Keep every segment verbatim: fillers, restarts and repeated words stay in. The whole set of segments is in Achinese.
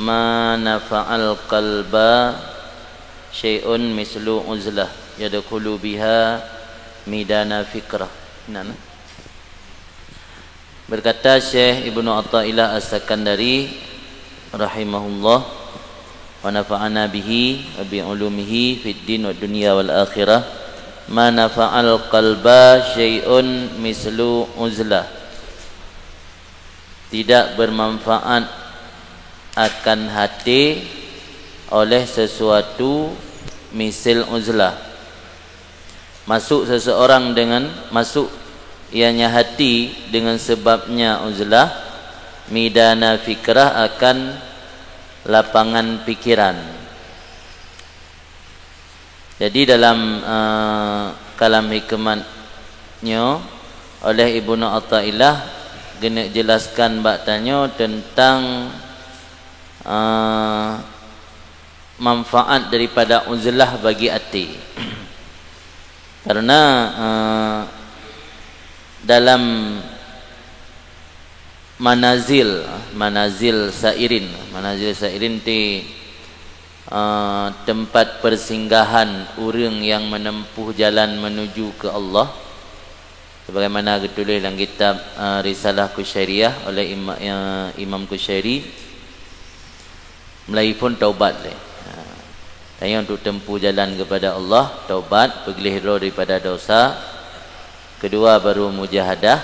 Ma nafa'al qalba syai'un mislu uzlah yadkhulu biha midana fikrah. Nah, nah. Berkata Syekh Ibnu Athaillah As-Sakandari rahimahullah, wa nafa'ana bihi wa bi ulumihi fid din wad dunya wal akhirah, ma nafa'al qalba syai'un mislu uzlah. Tidak bermanfaat akan hati oleh sesuatu misil uzlah. Masuk seseorang dengan, masuk ianya hati dengan sebabnya uzlah, midana fikrah, akan lapangan pikiran. Jadi dalam, eh, kalam hikmat nyoe oleh Ibnu Athaillah geuneuk jelaskan bak tanyoe tentang, eh, manfaat daripada uzlah bagi até. Karena, eh, dalam manazil, manazil sairin, manazil sairin ti, eh, tempat persinggahan ureuëng yang menempuh jalan menuju ke Allah. Sebagaimana geutuléh lam kitab, eh, Risalah Kusyairiyah oleh Ima-, eh, Imam Kusyairi, meulahi phon taubat lé. Ha. Tanyoe untuk tempuh jalan kepada Allah, taubat, peugleh droe daripada dosa. Kedua baru mujahadah.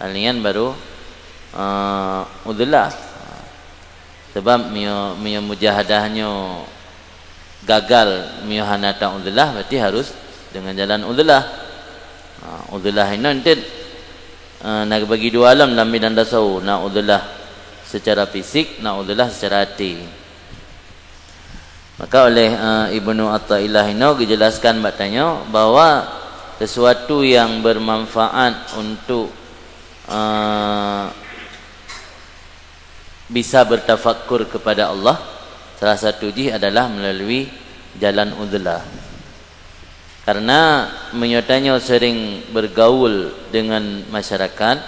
Alian baru, eh, uzlah. Sebab meunyoe, meunyoe mujahadah nyoe gagal, meunyoe hana ta uzlah, berarti harus dengan jalan uzlah. Ha, uzlah inoe entet, eh, na bagi dua alam dalam bidang tasawuf. Na uzlah secara fisik, na uzlah secara hati. Maka oleh, eh, Ibnu Athaillah inoe geujelaskan bak tanyoe bahwa sesuatu yang bermanfaat untuk, eh, bisa bertafakur kepada Allah, salah satu jih adalah melalui jalan uzlah. Karena meunyoe tanyoe sering bergaul dengan masyarakat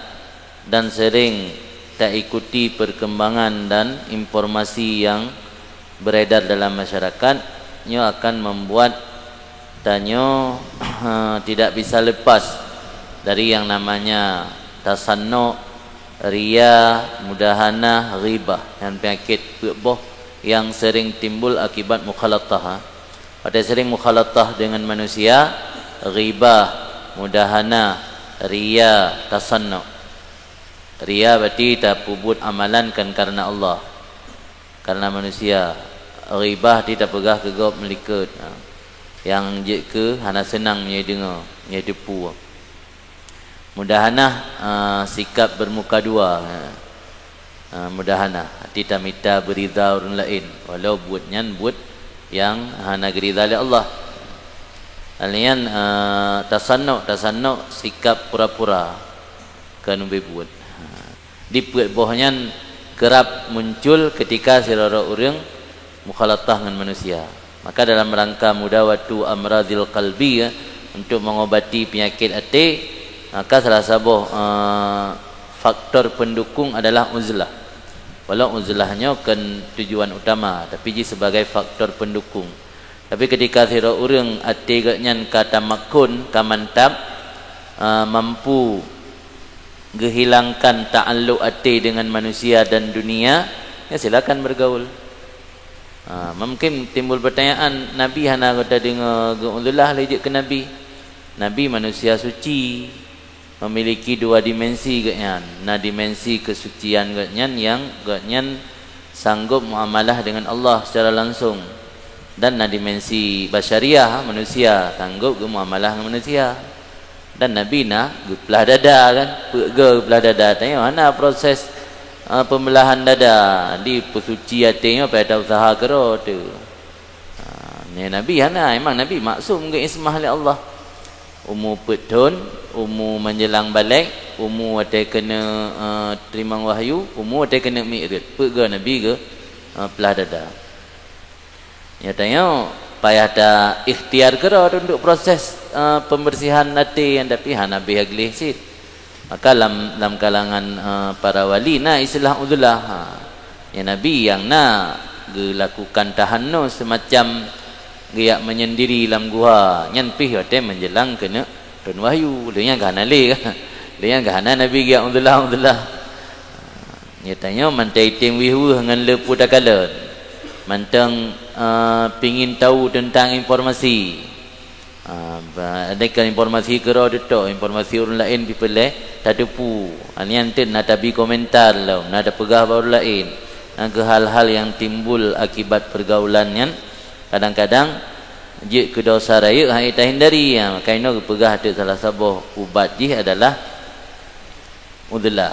dan sering taikuti perkembangan dan informasi yang beredar dalam masyarakat, nyoe akan membuat tanyoe tidak bisa lepas dari yang namanya tasannu, ria, mudahanah, ghibah, dan penyakit peuet boh yang sering timbul akibat mukhalatah, ha. Watée sering mukhalatah dengan manusia, ghibah, mudahanah, ria, tasannu. Ria berarti tapeubuet amalan kan karena Allah, karena manusia. Ghibah ti tapeugah keu gob meulikot, ha. Nyang jeuet keu hana seunang meunyoe deungoe, meunyoe teupeu. Mudahanah, ah, sikap bermuka dua, ha. Ah, mudahanah, arti tamita beurida ureuëng laén, walau buet nyan buet nyang hana geurida lé Allah. Laén nyan, ah, tasannu, tasannu sikap pura-pura keu nubé buet. Ha. Di peuet boh nyan kerap muncul ketika sidroe ureuëng mukhalatah ngon manusia. Maka dalam rangka mudawatu amradil qalbi, ya, untuk mengobati penyakit até, maka salah saboh, eh, faktor pendukung adalah uzlah. Walau uzlah nyoe kon tujuan utama, tapi jih sebagai faktor pendukung. Tapi ketika sidroe ureuëng até geuhnyan ka tamakon, ka mantap, eh, mampu geuhilangkan ta'alluq até dengan manusia dan dunia, ya silakan bergaul. Ha, mungkin timbul pertanyaan, Nabi hana gata deungoe geuuzlah lé jeuet keu Nabi. Nabi manusia suci, memiliki dua dimensi geuhnyan. Na dimensi kesucian geuhnyan nyang geuhnyan sanggob muamalah dengan Allah secara langsung. Dan na dimensi basyariah, manusia, sanggob geumuamalah ngon manusia. Dan Nabi na geuplah dada kan, peue geuplah dada. Tanyoe hana proses, ah, pembelahan dada, di peusuci até nyoe payah ta usaha keudroe teuh. Ha, nyoe Nabi hana, memang Nabi maksum geuismah lé Allah. Umu peuet thon, umu menjelang balek, umu watée keuneuk, eh, teurimong wahyu, umu watée keuneuk mi'raj. Peue geu Nabi geu, eh, plah dada. Nyoe tanyoe payah ta ikhtiar keudroe untuk proses, eh, pembersihan até nyan, tapi hana beh gleh cit. Maka lam, lam kalangan, eh, para wali na istilah uzlah. Ha. Nyan Nabi nyang na geulakukan tahannus, seumacam geujak menyendiri lam guha, nyan pih watée menjelang keuneuk turun wahyu. Lheueh nyan ka hana lé, lheueh nyan ka hana Nabi geujak uzlah-uzlah. Nyan tanyoe mantong item weueh-weueh ngon le peue takalon. Mantong, eh, pingin tahu tentang informasi. Ah, ba-, andai kan informasi keudroe teutok, informasi ureuëng laén pih peureulée tateupeue. Ah, nyan teuk na tabi komentar lom, na tapeugah bak ureuëng laén. Nyang keuh hal-hal nyang timbul akibat pergaulan nyan, kadang-kadang jeuet keu dosa rayeuk hana tahindari. Ah, maka inoe geupeugah teuk salah saboh ubat jih adalah uzlah.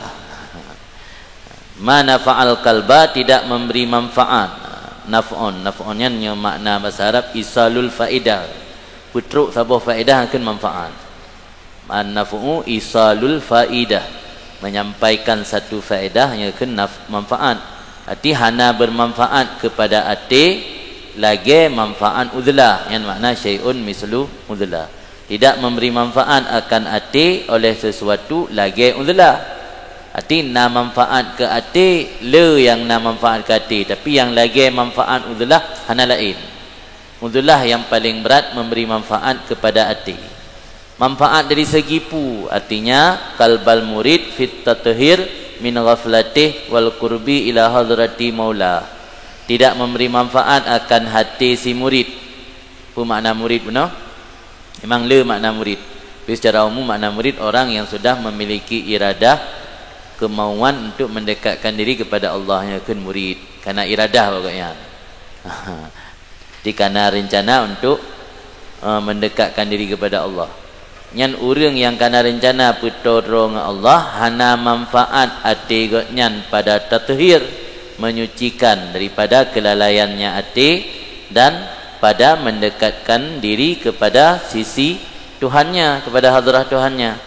Ma nafa'al qalba, tidak memberi manfaat. Naf'un, naf'un nyan nyoe makna bahasa Arab isalul faidah. Peutrok saboh faedah nyang kheun manfaat. An-naf'u isalul faidah, menyampaikan satu faedah nyang kheun naf-, manfaat. Arti hana bermanfaat kepada até lagée manfaat uzlah. Nyan makna syai'un mislu uzlah. Tidak memberi manfaat akan até oleh sesuatu lagée uzlah. Arti na manfaat keu até, le nyang na manfaat keu até, tapi nyang lagée manfaat uzlah hana laén. Uzlah nyang paling brat memberi manfaat kepada até. Manfaat dari segi peue, artinya qalbal murid fit tathir min ghaflatih wal qurbi ila hadrati maula. Tidak memberi manfaat akan hati si murid. Peue makna murid bunoe? Memang le makna murid. Tapi secara umum makna murid orang yang sudah memiliki iradah, kemauan untuk mendekatkan diri kepada Allah, nyang kheun murid. Karena iradah pokoknya. Di kana rencana untuk, eh, mendekatkan diri kepada Allah. Nyan ureuëng nyang kana rencana peutoe droe ngon Allah, hana manfaat até gobnyan pada tathir, menyucikan daripada kelalaiannya até, dan pada mendekatkan diri kepada sisi Tuhannya, kepada hadrah Tuhannya,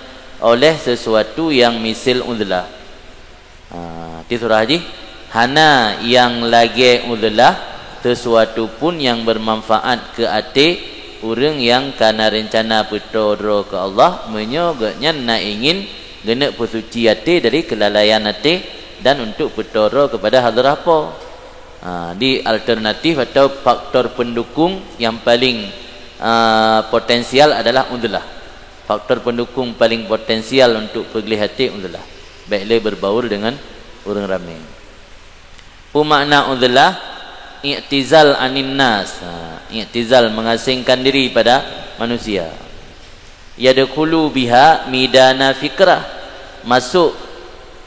oleh sesuatu yang misil uzlah. Ha, ti surah jih, hana nyang lagée uzlah, sesuatu pun yang bermanfaat keu até ureuëng nyang kana rencana peutoe droe keu Allah, meunyoe gobnyan na ingin geuneuk peusuci até dari kelalaian até dan untuk peutoe droe kepada hadrah Po. Ha, di alternatif atau faktor pendukung yang paling, ah, potensial adalah uzlah. Faktor pendukung paling potensial untuk peugleh até uzlah. Baik le berbaur dengan ureuëng ramé. Peue makna uzlah? I'tizal anin nas. Ha, i'tizal, mengasingkan diri pada manusia. Yadkhulu biha midana fikrah. Masuk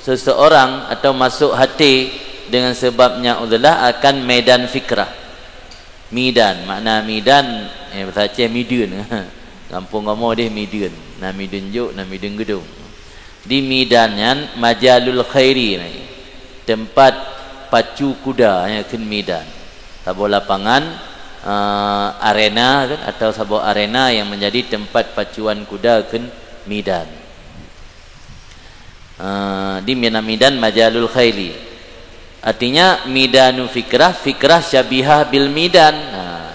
seseorang atau masuk hati dengan sebabnya uzlah akan medan fikrah. Midan, makna midan, eh, bahasa Aceh mideun. Gampông kamoe deh mideun. Na mideun jok, na mideun geudong. Di midan nyan majalul khairi, tempat pacu kuda, nyang kheun midan. Saboh lapangan, eh, arena kan, atau saboh arena yang menjadi tempat pacuan kuda kheun midan. Ah, di midan-midan majalul khairi. Artinya, midanu fikrah, fikrah syabihah bil midan. Ah,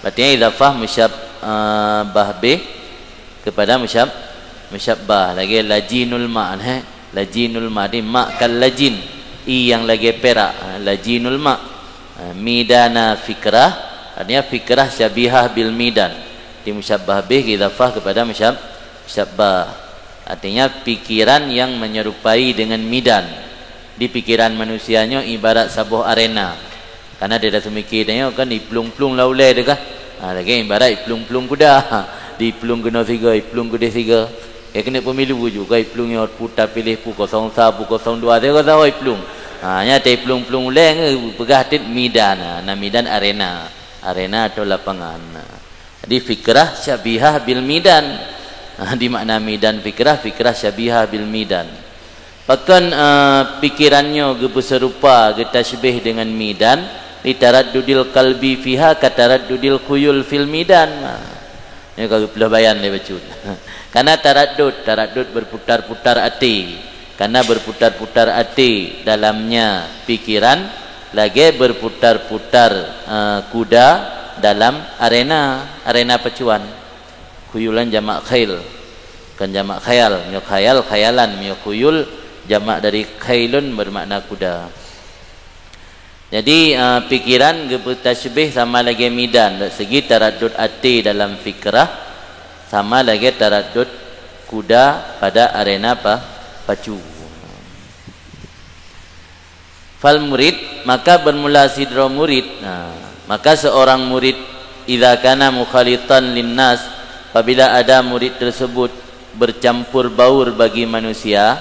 artinya idhafah musyab-, ah, bah bih kepada musyab-, musyabbah. Lagée lajinul ma, eh. Lajinul ma, di ma kal lajin. I yang lagée perak, ah, lajinul ma. Ah, midana fikrah, artinya fikrah syabihah bil midan. Di musyabbah bih idhafah kepada musyab-, musyabbah. Artinya, pikiran yang menyerupai dengan midan. Di pikiran manusia nyoe ibarat saboh arena. Karena di dasar mikir tanyoe kan iplueng-plueng lam ulée teuh kan. Ha, lagée ibarat iplueng-plueng kuda. Di iplueng keunoe sigoe, iplueng keudeh sigoe. Keu keuneuk pemilu juga iplueng nyoe puta piléh pu kosong sa, pu kosong dua, sigoe sahoe iplueng. Ha, nyan iplueng-plueng ulée ngon peugah teuk midan. Ha, na midan arena. Arena atau lapangan. Jadi, fikrah syabihah bil midan. Ha, di makna midan fikrah, fikrah syabihah bil midan. Pakon, eh, pikiran nyoe geupeuserupa, geutasyabih dengan midan, li taraddudil qalbi fiha ka taraddudil khuyul fil midan. Ha, nyoe ka geupeuleuh bayan lé bacut. Karena taraddud, taraddud berputar-putar até. Karena berputar-putar até dalamnya pikiran, lagée berputar-putar, eh, kuda dalam arena, arena pacuan. Khuyulan jamak khail, bukan jamak khayal. Meunyoe khayal, khayalan. Meunyoe khuyul, jamak dari khailun, bermakna kuda. Jadi, eh, pikiran geupeutasybih sama lagée midan, dari segi taraddud até dalam fikrah, sama lagée taraddud kuda pada arena pa-, pacu. Fal murid, maka bermula sidroe murid. Nah, maka seorang murid, idza kana mukhalitan linnas, apabila ada murid tersebut bercampur baur bagi manusia,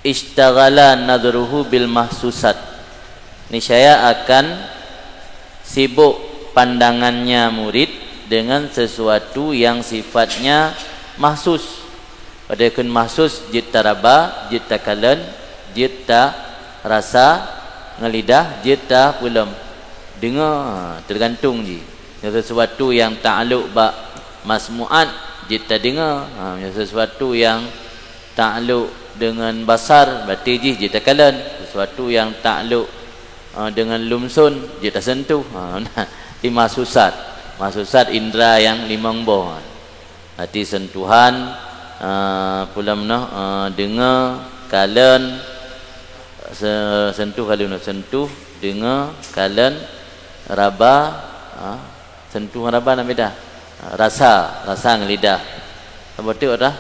ishtaghala nadhruhu bil mahsusat, niscaya akan sibuk pandangannya murid dengan sesuatu yang sifatnya mahsus. Padahai kheun mahsus, jeuet taraba, jeuet takalon, jeuet tarasa ngon lidah, jeuet tapeulom. Deungoe, tergantung jih. Nyoe sesuatu nyang taklok bak masmuat, jeuet tadeungoe. Ha, nyoe sesuatu nyang taklok deungon basar, berarti jih jeuet takalon. Sesuatu nyang taklok, eh, deungon lumson, jeuet taseuntuh. Ha, nah, di mahsusat. Mahsusat indra nyang limong boh. Berarti sentuhan, eh, peulom noh, eh, deungoe, kalon, se-, sentuh kalon, sentuh, deungoe, kalon, raba, ha, sentuh ngon raba na beda. Ha, rasa, rasa ngon lidah. Saboh teuk dah?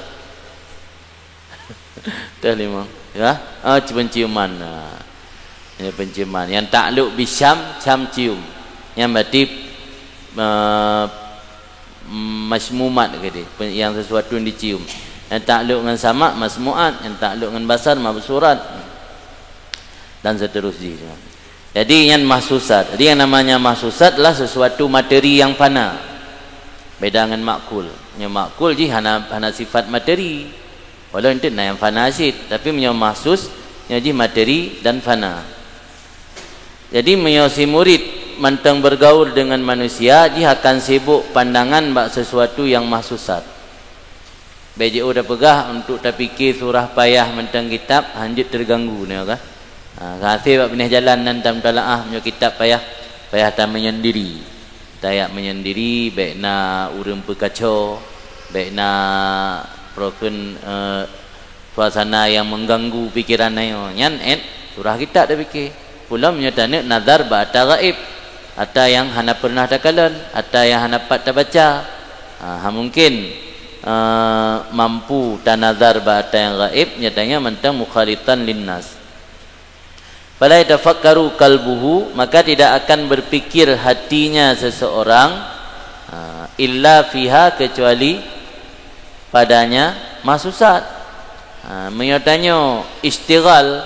Teuh limong. Ya? Ah, ci-, penciuman. Nah. Ini penciuman. Yang taklok bisyam, syam cium. Yang berarti, eh, masmumat ke dia. Pe-, yang sesuatu yang dicium. Yang taklok ngon samak, masmuat. Yang taklok ngon basar, mabsurat. Dan seterusnya. Jadi, nyan mahsusat. Jadi, yang namanya mahsusat adalah sesuatu materi yang fana. Beda ngon makul. Nyoe makul jih hana, hana sifat materi. Walau enteuk na nyang fana cit, tapi meunyoe mahsus, nyoe jih materi dan fana. Jadi, meunyoe si murid mantong bergaul dengan manusia, jih akan sibuk pandangan bak sesuatu yang mahsusat. Bék jiôh tapeugah untuk tapike surah payah mantong kitab, hanjeuet teuganggu nyoe kah? Ha, ka hasé bak binéh jalan nan tamutalaah meunyoe kitab payah, payah tameunyendiri. Tajak meunyendiri, bék na ureuëng peukaco, bék na peurokon, eh, suasana nyang mengganggu pikiran nyoe. Nyan ét surah kitab tapike. Peulom nyoe taneuk nazar bak ata gaéb, ata nyang hana peureunah takalon, ata nyang hana pat tabaca. Ha, ha mungken, eh, mampu tanazar bak ata nyang gaéb, nyatanya mantong mukhalitan linnas. Fala yatafakkaru qalbuhu, maka tidak akan berpikir hatinya seseorang, ha, illa fiha, kecuali padanya mahsusat. Ha, meunyoe tanyoe isytighal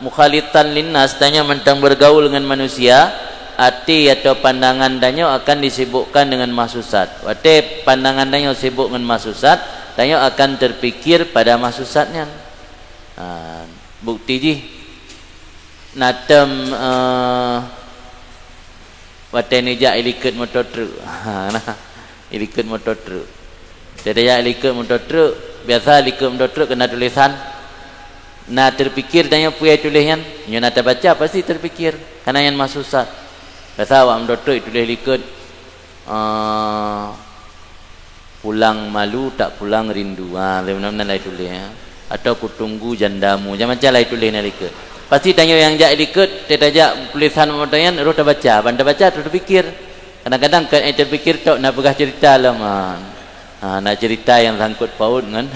mukhalitan linnas, tanyoe mantong bergaul ngon manusia, até atau pandangan tanyoe akan disibukkan dengan mahsusat. Watée pandangan tanyoe sibuk ngon mahsusat, tanyoe akan terpikir pada mahsusat nyan. Ha, bukti jih, na tem, eh, watée neujak ilikot moto truk. Ha, nah, ilikot moto truk. Watée neujak ilikot moto truk, biasa likot moto truk keu na tulésan. Na terpikir tanyoe peue tuléh nyan, nyoe na tabaca pasti terpikir. Karena nyan mahsusat. Biasa awak moto truk ituléh likot, eh, pulang malu tak pulang rindu. Ha, lé meunan lai tuléh, ya. Atau kutunggu jandamu. Macam-macam lai tuléh na likot. Pasti tanyoe nyang jak likot, teuh tajak tulésan moto nyan, roh tabaca. Ban tabaca, terpikir. Kadang-kadang keu, eh, terpikir tok na peugah cerita lom. Ha. Ha, na cerita nyang sangkut paut ngon,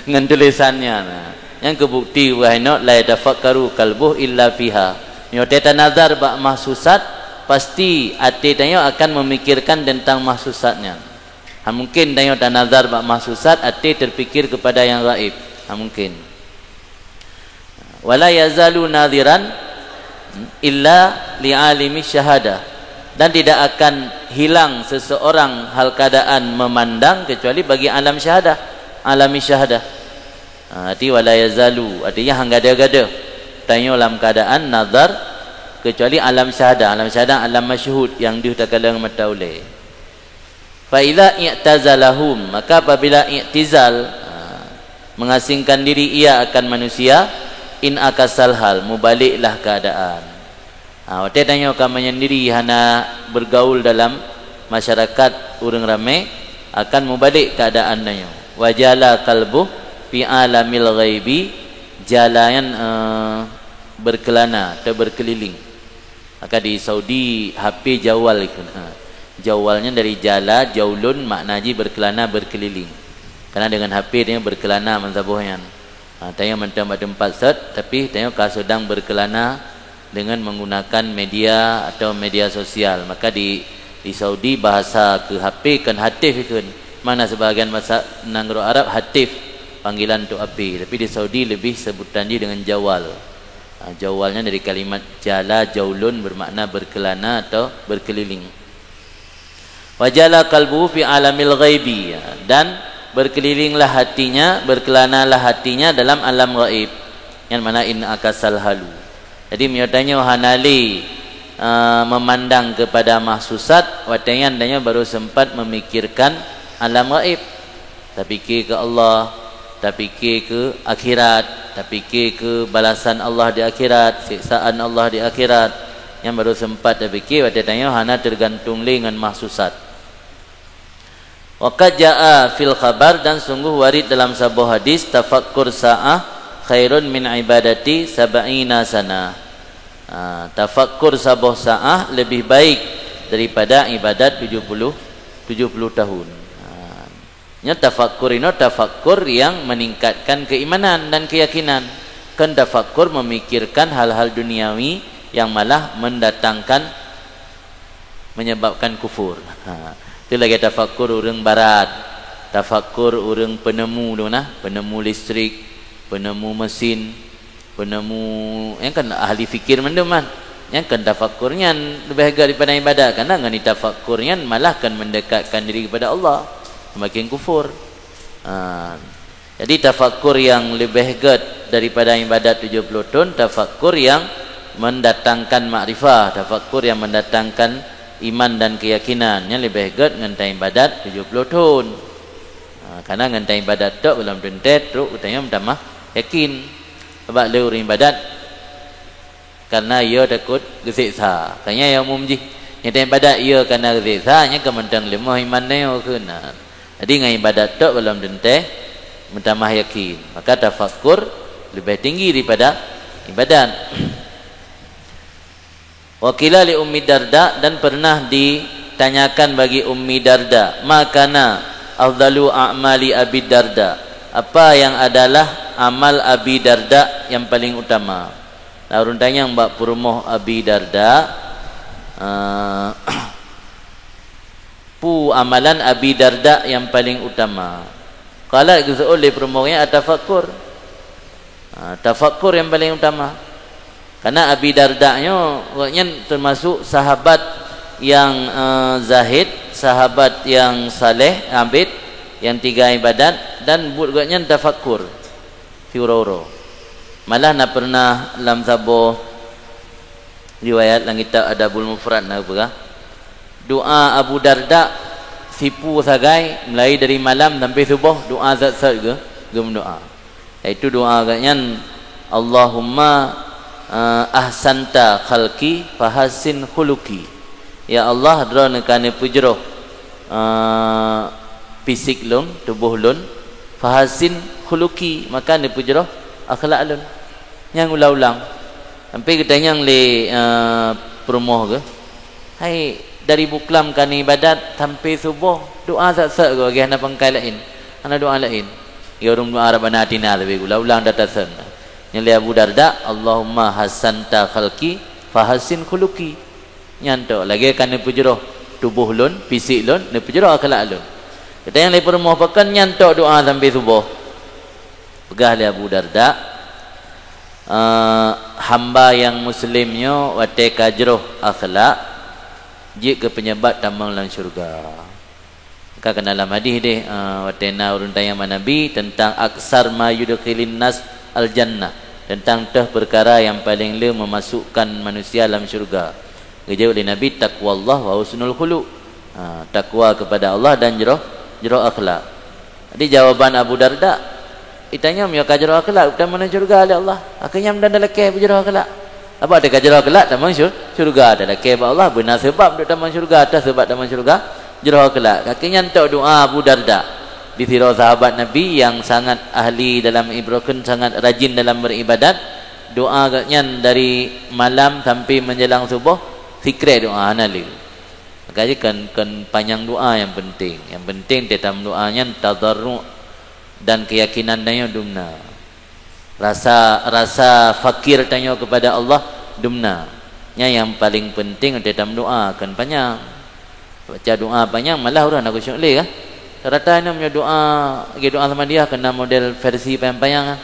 ngon tulésan nyan. Ha. Nyang keu bukti, wahai nok, la yatafakkaru qalbuh illa fiha. Nyoe teuh tanazar bak mahsusat, pasti até tanyoe akan memikirkan tentang mahsusat nyan. Ha mungken tanyoe tanazar bak mahsusat, até terpikir kepada yang gaib. Ha mungken. Wala yazalu nadhiran illa li alimi syahadah. Dan tidak akan hilang seseorang hal keadaan memandang kecuali bagi alam syahadah, alami syahadah. Ha, arti wala yazalu, artinya han gadôh-gadôh tanyoe lam keadaan nazar kecuali alam syahadah. Alam syahadah alam masyhud nyang deuh takalon mata ulée. Fa idza i'tazalahum, maka apabila i'tizal, ha, mengasingkan diri ia akan manusia, in'akasal hal, mubaliklah keadaan. Ha, watée tanyoe ka menyendiri hana bergaul dalam masyarakat ureuëng ramé, akan mubalik keadaan tanyoe. Wa jala qalbuh fi alamil ghaibi, jala nyan, eh, berkelana atau berkeliling. Maka di Saudi H P jawal ikheun. Ha. Jawal nyan dari jala, jaulun, makna jih berkelana, berkeliling. Karena dengan H P dia berkelana meusaboh nyan. Ha, tanyoe mantong bak teumpat sot, tapi tanyoe ka sedang berkelana dengan menggunakan media atau media sosial. Maka di, di Saudi bahasa keu H P kan hatif ikheun. Mana sebahagian bahasa nanggroe Arab hatif, panggilan untuk H P. Tapi di Saudi lebih sebutan jih dengan jawal. Ha, jawal nyan dari kalimat jala jaulun bermakna berkelana atau berkeliling. Wajala qalbuhu fi alamil ghaibi, dan berkelilinglah hatinya, berkelanalah hatinya dalam alam gaib. Nyan makna in akasal halu. Jadi meunyoe tanyoe hana lé, eh, memandang kepada mahsusat, watée nyan tanyoe baru sempat memikirkan alam gaib. Tapike keu Allah, tapike keu akhirat, tapike keu balasan Allah di akhirat, siksaan Allah di akhirat. Nyan baru sempat tapike watée tanyoe hana teugantung lé ngon mahsusat. Wa qad jaa fil khabar, dan sungguh warit dalam saboh hadis, tafakkur sa'ah khairun min ibadati sab'ina sana. Ha, tafakkur saboh sa'ah lebih baik daripada ibadat tujuh puluh, tujuh puluh tahun. Ha, Nyoe tafakkur inoe tafakkur yang meningkatkan keimanan dan keyakinan. Kon tafakkur memikirkan hal-hal duniawi yang malah mendatangkan, menyebabkan kufur. Ha, itu lagée tafakkur ureuëng barat. Tafakkur ureuëng penemu tu nah, penemu listrik, penemu mesin, penemu, nyan kan ahli fikir mandum kan. Nyan kan tafakkur nyan leubeh gét daripada ibadat, karena ngon tafakkur nyan malah kan mendekatkan diri kepada Allah, semakin kufur. Ha. Jadi tafakkur yang leubeh gét daripada ibadat tujuh puluh thon, tafakkur yang mendatangkan makrifah, tafakkur yang mendatangkan iman dan keyakinan, nyan leubeh gét ngon ibadat tujuh puluh thon. Ha, karena ngon ibadat tok gohlom teuntée trok geutanyoe meutamah yakin. Sabab lé ureuëng ibadat karena ia takot geuseksa. Kanya nyang umum jih. Nyang ibadat ia karena geuseksa, nyan ka mantong leumoh iman nyoe keunan. Jadi ngon ibadat tok gohlom teuntée meutamah yakin. Maka tafakkur leubeh tinggi daripada ibadat. Wa qila li Ummi Darda, dan pernah ditanyakan bagi Ummi Darda, "Ma kana afdalu a'mali Abi Darda?" Apa yang adalah amal Abi Darda yang paling utama? Lalu tanyong bak peurumoh Abi Darda, eh, "Peue amalan Abi Darda yang paling utama?" Qalat, geuseuôt lé peurumoh nyan, "At-tafakkur." Ha, tafakkur yang paling utama. Karena Abi Darda nyoe, gobnyan termasuk sahabat yang, eh, zahid, sahabat yang saleh, abid, yang tiga ibadat, dan buet gobnyan tafakkur siuroe-uroe. Malah na pernah lam saboh riwayat lam kitab Adabul Mufrad na geupeugah, doa Abu Darda sipu sagai, mulai dari malam sampai suboh, doa sat-sat geu-, geumeudoa. Yaitu doa gobnyan, "Allahumma, eh, ahsanta khalqi fahassin khuluqi." Ya Allah, Droeneuh ka neupeujroh, eh, fisik lôn, tuboh lôn, fahassin khuluqi, maka neupeujroh akhlak lôn. Nyang ulang-ulang. Sampai geutanyong lé, eh, peurumoh geuh, "Hai, dari buklam ka neuibadat sampai suboh, doa sat-sat geuh, lagée hana pangkai laén, hana doa laén." Ya ureuëng doa Rabbana atina, tapi ulang-ulang that-that sat. Nyan lé Abu Darda, "Allahumma hassanta khalqi fahassin khuluqi." Nyan tok, lagée ka neupeujroh tuboh lôn, fisik lôn, neupeujroh akhlak lôn. Geutanyong lé peurumoh, "Pakon nyan tok doa sampai suboh?" Peugah lé Abu Darda, "Eh, hamba nyang muslim nyoe watée ka jroh akhlak, jeuet keu peunyeubab tamong lam syeuruga." Ka keunan lam hadis deh, eh, watée na ureuëng tanyong bak Nabi teuntang aksar ma yudkhilun nas al-jannah, teuntang toh peukara nyang paleng le meumasukkan manusia lam syeuruga. Geujaweueb lé Nabi, "Taqwallah wa husnul khuluq." Ha, takwa kepada Allah dan jroh, jroh akhlak. Jadi jawaban Abu Darda, "Itanyong meunyoe ka jroh akhlak, tamong syeuruga lé Allah. Akhé nyan dan talakée beujroh akhlak. Apa teuka jroh akhlak tamong syeu-, syeuruga, talakée bak Allah, beuna seubab untuk tamong syeuruga, atas seubab tamong syeuruga, jroh akhlak." Akhé nyan tok doa Abu Darda. Di sidroe sahabat Nabi yang sangat ahli dalam ibadat, sangat rajin dalam beribadat, doa gobnyan dari malam sampai menjelang suboh, Sikrek doa hana lé. Maka jih kon, kon panyang doa nyang penting. Nyang penting teutam doa nyan tadarru' dan keuyakinan tanyoe dumna. Rasa, rasa fakir tanyoe kepada Allah dumna. Nyan nyang paling penting teutam doa, kon panyang. Baca doa panyang malah ureuëng na khusyuk lé kah? Rata-rata nyoe meunyoe doa, lagi doa Ahmadiyah keunan model versi panyang-panyang ah.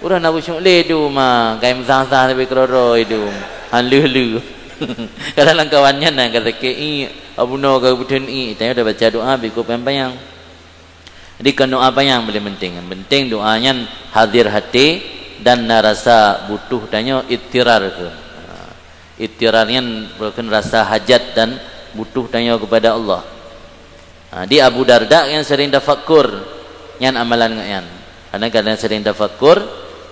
Ureuëng na khusyuk lé dum ah, kai meusah-sah tapi keudroe-droe dum. Han lheueh-lheueh. Kadang lam kawan nyan na ka sakét iék, abunoe ka geupeutreun iék, tanyoe tabaca doa bikôh panyang-panyang. Jadi kon doa panyang paling penting. Yang penting doa nyan hadir hati dan na rasa butuh tanyoe, idtirar keu. Ha, idtirar nyan berarti rasa hajat dan butuh tanyoe kepada Allah. Ha, di Abu Darda nyang sering tafakkur, nyan amalan geuhnyan. Karena kadang sering tafakkur,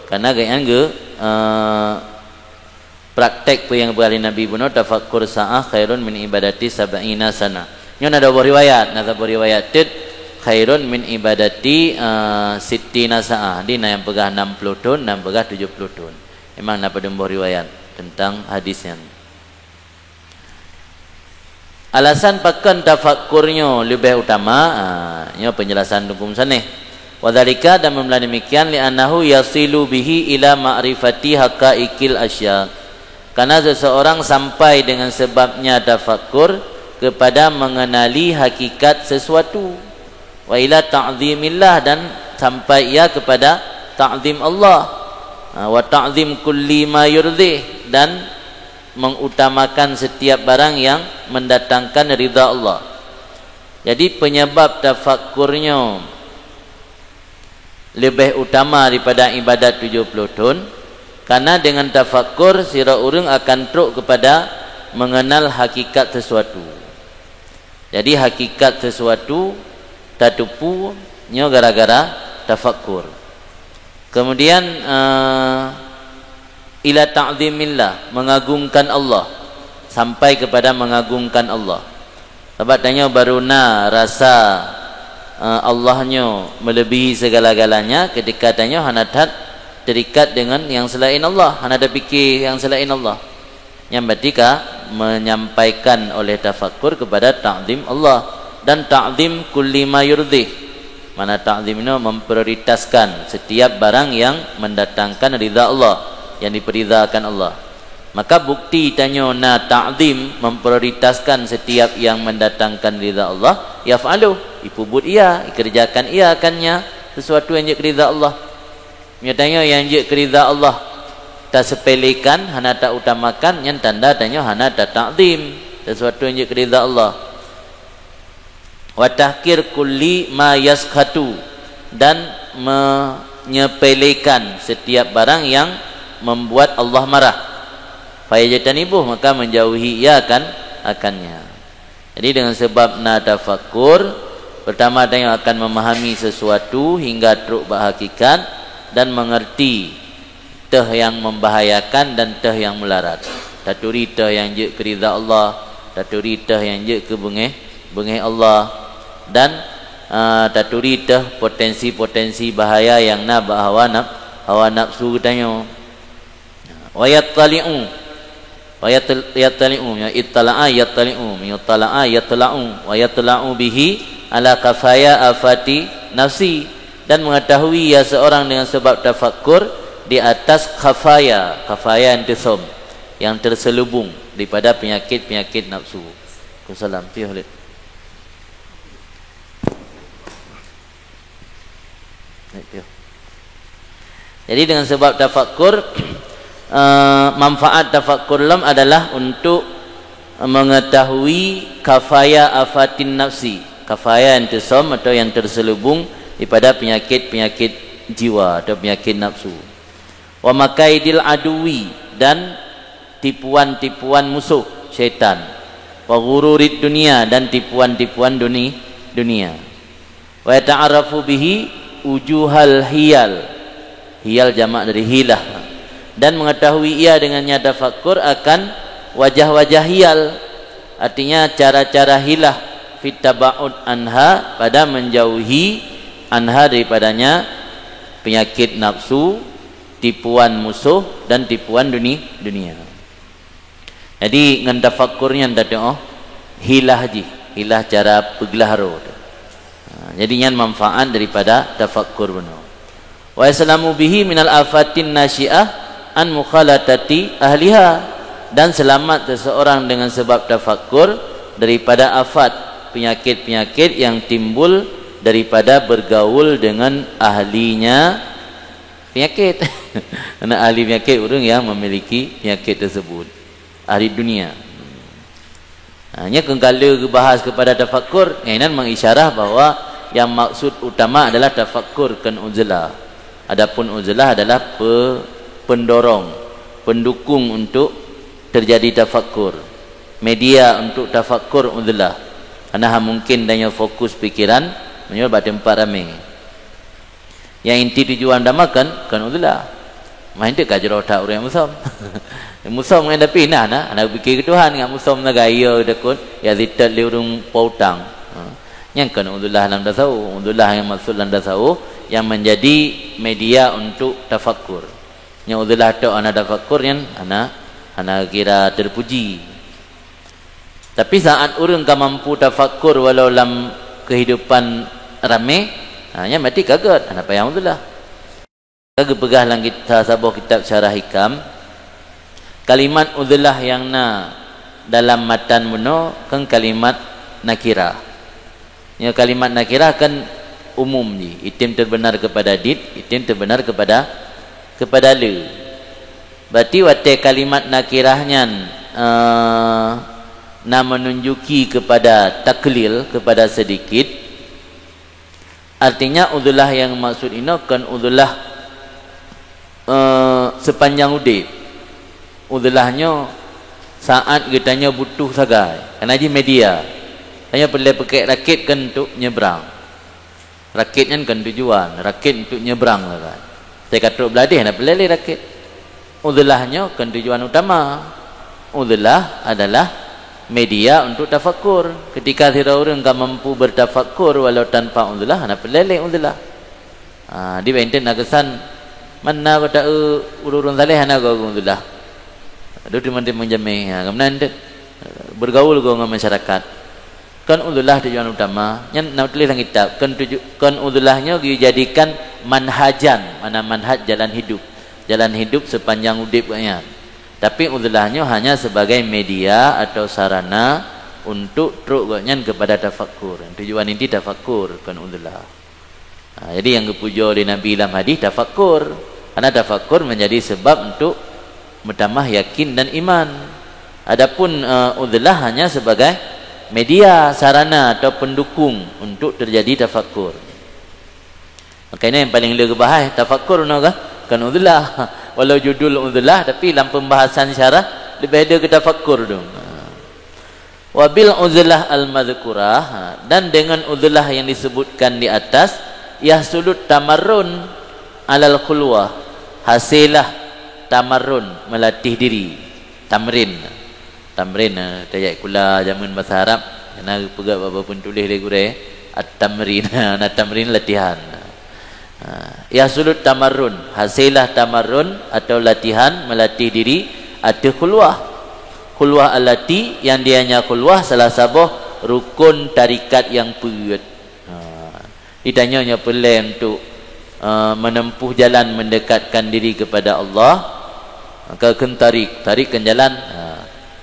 karena geuhnyan geu, eh, praktek peue nyang geupeugah lé Nabi bunoe, "Tafakkur sa'ah khairun min ibadati sab'ina sana." Nyoe na dua boh riwayat, na saboh riwayat teut khairun min ibadati, eh, sittina sa'ah. Di na nyang peugah enam puluh thon, na nyang peugah tujoh puluh thon. Memang na padum boh riwayat tentang hadis nyan. Alasan pakon tafakkur nyoe leubeh utama, ah, nyoe penjelasan Teungku Musaneh. Wa dzalika, dan meunan demikian, li'annahu yasilu bihi ila ma'rifati haqaiqil asya. Karena seseorang sampai dengan sebabnya tafakkur kepada mengenali hakikat sesuatu. Wa ila ta'zimillah, dan sampai ia kepada ta'zim Allah. Ha, wa ta'zim kulli ma yurdih, dan mengutamakan setiap barang yang mendatangkan ridha Allah. Jadi penyebab tafakkur nyoe leubeh utama daripada ibadat tujoh puluh thon, karena dengan tafakkur sidroe ureuëng akan trok kepada mengenal hakikat sesuatu. Jadi hakikat sesuatu tateupeue nyoe gara-gara tafakkur. Kemudian, eh, ila ta'zimillah, mengagungkan Allah, sampai kepada mengagungkan Allah. Sabab tanyoe baru na rasa, eh, Allah nyoe melebihi segala-galanya ketika tanyoe hana that terikat dengan yang selain Allah, hana tapike yang selain Allah. Nyan berarti ka menyampaikan oleh tafakkur kepada ta'zim Allah dan ta'zim kulli ma yurdih. Mana ta'zim nyoe memprioritaskan setiap barang yang mendatangkan ridha Allah, yang diperidakan Allah. Maka bukti tanyoe na ta'zim memprioritaskan setiap yang mendatangkan ridha Allah, yaf'aluh, ipeubuet ia, ikerjakan ia akan nya sesuatu yang jeuet keu ridha Allah. Meunyoe tanyoe nyang jeuet keu ridha Allah tasepelekan, hana tautamakan, nyan tanda tanyoe hana tatakzim sesuatu nyang jeuet keu ridha Allah. Wa tahqir kulli ma yaskhatu, dan menyepelekan setiap barang yang membuat Allah marah. Fayajtanibuh, maka menjauhi ia akan, akannya. Jadi, dengan sebab na tafakkur, pertama tanyoe akan memahami sesuatu hingga trok bak hakikat dan mengerti teuh nyang membahayakan dan teuh nyang mularat. Taturi teuh nyang jeuet keu ridha Allah, taturi teuh nyang jeuet keu beungéh, beungéh Allah, dan, a, taturi teuh potensi-potensi bahaya nyang na bak hawa naf-, hawa nafsu geutanyoe. Wa yattali'u. Wa yat-, yattali'u, ya ittala'a yattali'u, yutala'a yatla'u, wa yatla'u bihi ala khafaya afati nafsi, dan mengetahui ia seorang dengan sebab tafakkur di atas khafaya, khafaya yang tersem-, yang terselubung daripada penyakit-penyakit nafsu. Waalaikumsalam. Piôh lé. Jadi, dengan sebab tafakkur, eh, manfaat tafakkur lom adalah untuk mengetahui khafaya afatin nafsi, khafaya yang tersom atau yang terselubung daripada penyakit-penyakit jiwa atau penyakit nafsu. Wa makaidil aduwi, dan tipuan-tipuan musuh syaitan. Wa ghururid dunia, dan tipuan-tipuan duni-, dunia. Wa yata'arafu bihi ujuhal hiyal. Hiyal jamak dari hilah. Dan mengetahui ia dengannya tafakkur akan wajah-wajah hiyal. Artinya cara-cara hilah fit taba'ud anha, pada menjauhi anha daripadanya penyakit nafsu, tipuan musuh dan tipuan duni-, dunia. Jadi ngon tafakkur nyan tateu'oh hilah jih, hilah cara peuglah roh teuh. Ha, jadi nyan manfaat daripada tafakkur bunoe. Wa yaslamu bihi minal afatin nasyi'ah an mukhalatati ahliha, dan selamat seseorang dengan sebab tafakkur daripada afat, penyakit-penyakit yang timbul daripada bergaul dengan ahlinya penyakit. Karena ahli penyakit ureuëng yang memiliki penyakit tersebut, ahli dunia. Ha, nya keukalon geubahas kepada tafakkur, nyan mengisyarah bahwa yang maksud utama adalah tafakkur, kon uzlah. Adapun uzlah adalah pe-, pendorong, pendukung untuk terjadi tafakkur, media untuk tafakkur uzlah. Karena ha mungkin tanyoe fokus pikiran meunyoe bak teumpat ramé. Nyang inti tujuan utama kon, kon uzlah. Mah inti ka jroh that ureuëng musom. Musom ngon tapi nah, nah, hana pikir keu Tuhan, ngat musom na gaya deukot, ya zitet lé ureuëng po utang. Ha. Nyang kon uzlah lam tasawuf, uzlah yang maksud lam tasawuf yang menjadi media untuk tafakkur. Nyang uzlah tok hana tafakkur nyan hana, hana kira terpuji. Tapi saat ureuëng ka mampu tafakkur walau lam kehidupan ramé, ha, nyan berarti ka gét, hana payah uzlah. Ka geupeugah lam kit-, saboh kitab Syarah Hikam, kalimat uzlah nyang na dalam matan bunoe kon kalimat nakirah. Nyoe kalimat nakirah kan umum jih, item terbenar kepada dit, item terbenar kepada, kepada le. Berarti watée kalimat nakirah nyan, eh, na menunjuki kepada taklil, kepada sedikit, artinya uzlah yang maksud inoe kon uzlah, eh, sepanjang udeb. Uzlah nyoe saat geutanyoe butuh sagai, karena jih media. Tanyoe peureulée peuket rakét kon untuk nyebrang. Rakét nyan kon tujuan, rakét untuk nyebrang sagai. Teuka trok bladeh hana peureulée lé rakét. Uzlah nyoe kon tujuan utama. Uzlah adalah media untuk tafakkur. Ketika sidroe ureuëng ka mampu bertafakkur walau tanpa uzlah, hana peureulée lé uzlah. Ha, di bak intet na keusan, mana kota, eh, ureuëng-ureuëng saleh hana geuh uzlah. Aduh, teman-teman jamé, ha, keunan intet bergaul geuh ngon masyarakat. Kon uzlah tujuan utama, nyan na tuléh lam kitab. Kon tuju-, kon uzlah nyoe geujadikan manhajan, mana manhaj jalan hidup. Jalan hidup sepanjang udeb gobnyan. Tapi uzlah nyoe hanya sebagai media atau sarana untuk trok gobnyan kepada tafakkur. Tujuan inti tafakkur, kon uzlah. Ha, jadi nyang geupujoe lé Nabi lam hadis tafakkur. Karena tafakkur menjadi sebab untuk meutamah yakin dan iman. Adapun, eh, uzlah hanya sebagai media, sarana atau pendukung untuk terjadi tafakkur. Makanya yang paling le geubahas tafakkur nyoe kan, kon uzlah. Walau judul uzlah, tapi lam pembahasan syarah lebih ada ke tafakkur tu. Ha. Wa bil uzlah al-madzkurah, dan dengan uzlah yang disebutkan di atas, yahsulut tamarrun alal khulwah, haseulah tamarrun, melatih diri, tamrin. Tamrin, eh, tajak sikula jameun basa Arab, na geupeugah bak buleuen tuléh lé gurée, at-tamrin, na tamrin latihan. Ha, yahsulut tamarrun, haseulah tamarrun atau latihan melatih diri ateueh khulwah. Khulwah allati, yang dianya khulwah salah saboh rukun tarikat yang peuet. Ha, ditanyoe nyoe peureulée untuk, eh, menempuh jalan mendekatkan diri kepada Allah. Maka kheun tarik, tarik kan jalan. Ha,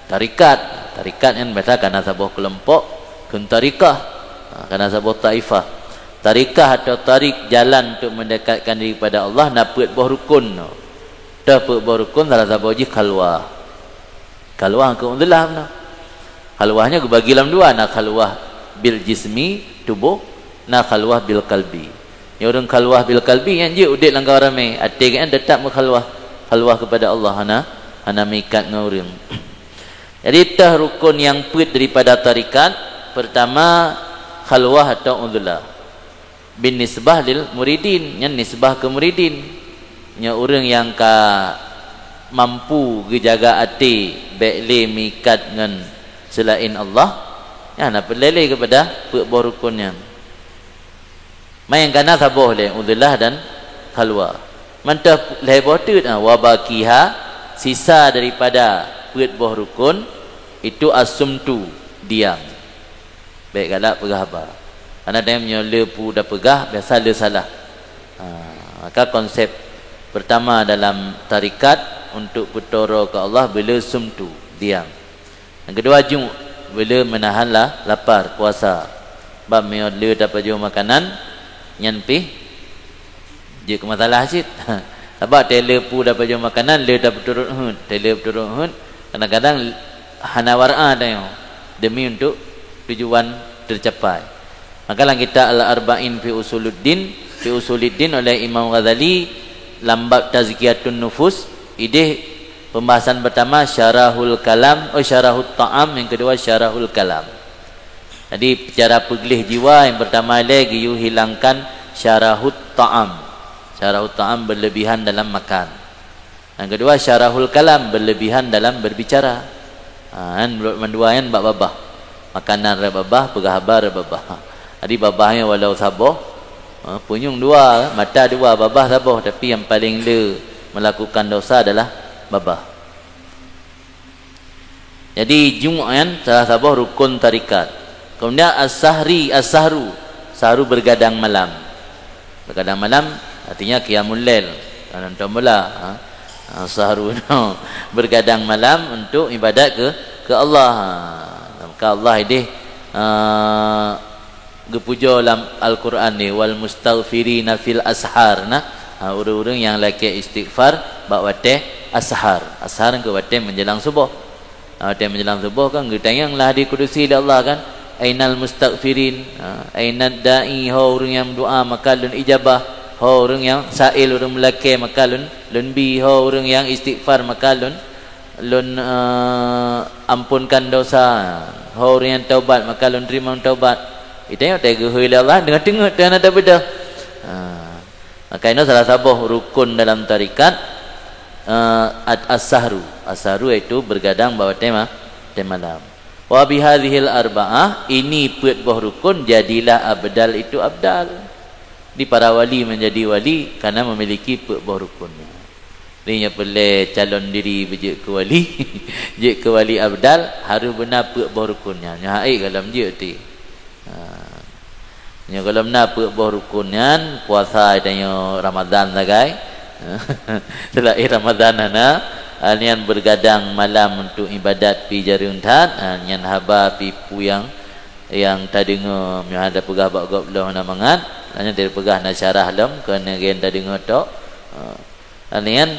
tarikat, tarikat nyan biasa kana saboh keulompok, kheun tarikah, ha, kana saboh taifah. Tarikah atau tarik jalan untuk mendekatkan diri kepada Allah na peuet boh rukun. Teuh peuet boh rukun salah saboh jih khalwah. Khalwah keu uzlah meunan. Khalwah nyoe geubagi lam dua, na khalwah bil jismi, tuboh, na khalwah bil kalbi. Nyang ureuëng khalwah bil kalbi nyan jeuet udeb lam kawan ramé, até geuh nyan teutap meukhalwah, khalwah kepada Allah, hana, hana meuikat ngon ureuëng. Jadi teuh rukun nyang peuet daripada tarikat, pertama khalwah atau uzlah. Bin nisbah lil muridin, nyan nisbah keu muridin. Nyoe ureuëng nyang ka mampu geujaga até bék lé meuikat ngon seulaén Allah, nyan na peureulée lé keupada peuet boh rukun nyan. Manyang kana saboh lé uzlah dan khalwah. Mantong lhée boh teut, ha, wa baqiha, sisa daripada peuet boh rukun, itu as-sumtu, diam. Bék galak peugah haba. Karena tanyoe meunyoe le peue tapeugah, biasa le salah. Ha, maka konsep pertama dalam tarekat untuk peutroe keu Allah, beu le sumtu, diam. Nyang keudua, ju', beu le meunahan la-, lapar, puasa. Bab meunyoe le tapajoh makanan, nyan pih jeuet keu masalah cit. Sabab teuh le peue tapajoh makanan, le tapeuturot heuet, teuh le peuturot heuet, kadang-kadang hana wara' tanyoe demi untuk tujuan tercapai. Maka lam kitab Al-Arba'in fi Usuluddin, fi Usuluddin oleh Imam Ghazali lam bab tazkiyatun nufus, ideh pembahasan pertama syarahul kalam, oh, syarahut ta'am, yang kedua syarahul kalam. Jadi, cara peugleh jiwa yang pertama ilée geuyue hilangkan syarahut ta'am. Syarahut ta'am berlebihan dalam makan. Yang kedua, syarahul kalam, berlebihan dalam berbicara. Ha, kan, mandua nyan bak babah. Makanan rot babah, peugah haba rot babah. Jadi, babah nyan walau saboh, ha, punyueng dua, mata dua, babah saboh, tapi yang paling le melakukan dosa adalah babah. Jadi, ju' nyan salah saboh rukun tarekat. Kemudian as-sahri, as-sahru. Sahru bergadang malam. Bergadang malam artinya qiyamul lail. Nonton bola. Ha? Ha, sahru no. Bergadang malam untuk ibadat ke, ke Allah. Ha. Maka Allah ideh, ha, geupujoe lam Al-Quran ni, "Wal mustaghfirina fil ashar." Nah, ha, ureuëng-ureuëng nyang lakée istighfar bak watée ashar. Ashar keu watée menjelang suboh. Ha, watée menjelang suboh kan geutanyong lam hadis kudusi lé Allah kan, "Ainal mustaghfirin?" Ha, "Ainad da'i?" Ho ureuëng nyang doa maka lôn ijabah. Ho ureuëng nyang sa'il, ureuëng meulakée maka lôn, lôn bi. Ho ureuëng nyang istighfar maka lôn, lôn, eh, ampunkan dosa. Ho ureuëng nyang taubat, maka lôn teurimong taubat. Itanyong teuh geuhôi lé Allah, deungon teungeut teuh hana tabeudôh. Ha. Maka inoe salah saboh rukun dalam tarekat, eh, at-, as-sahru. As-sahru yaitu bergadang bak watée ma-, watée malam. Wa bihadzihil arba'ah, ini peuet boh rukun, jadilah abdal itu abdal. Di para wali menjadi wali karena memiliki peuet boh rukun nyan. Jadi nyoe peureulée calon diri beujeuet keu wali, jeuet keu wali abdal, harôh beuna peuet boh rukun nyan. Nyoe hai gohlom jeuet ti. Ha. Nyoe gohlom na peuet boh rukun nyan, puasa tanyoe Ramadan sagai. Seulaén Ramadan hana, ha, nyan bergadang malam untuk ibadat pi jareueng that, ha, nyan haba pi peue nyang, nyang tadeungoe, meunyoe hana peugah bak gob lom hana mangat, nyan tapeugah na syarah lom, keu neugen tadeungoe tok. Ha. Lagée nyan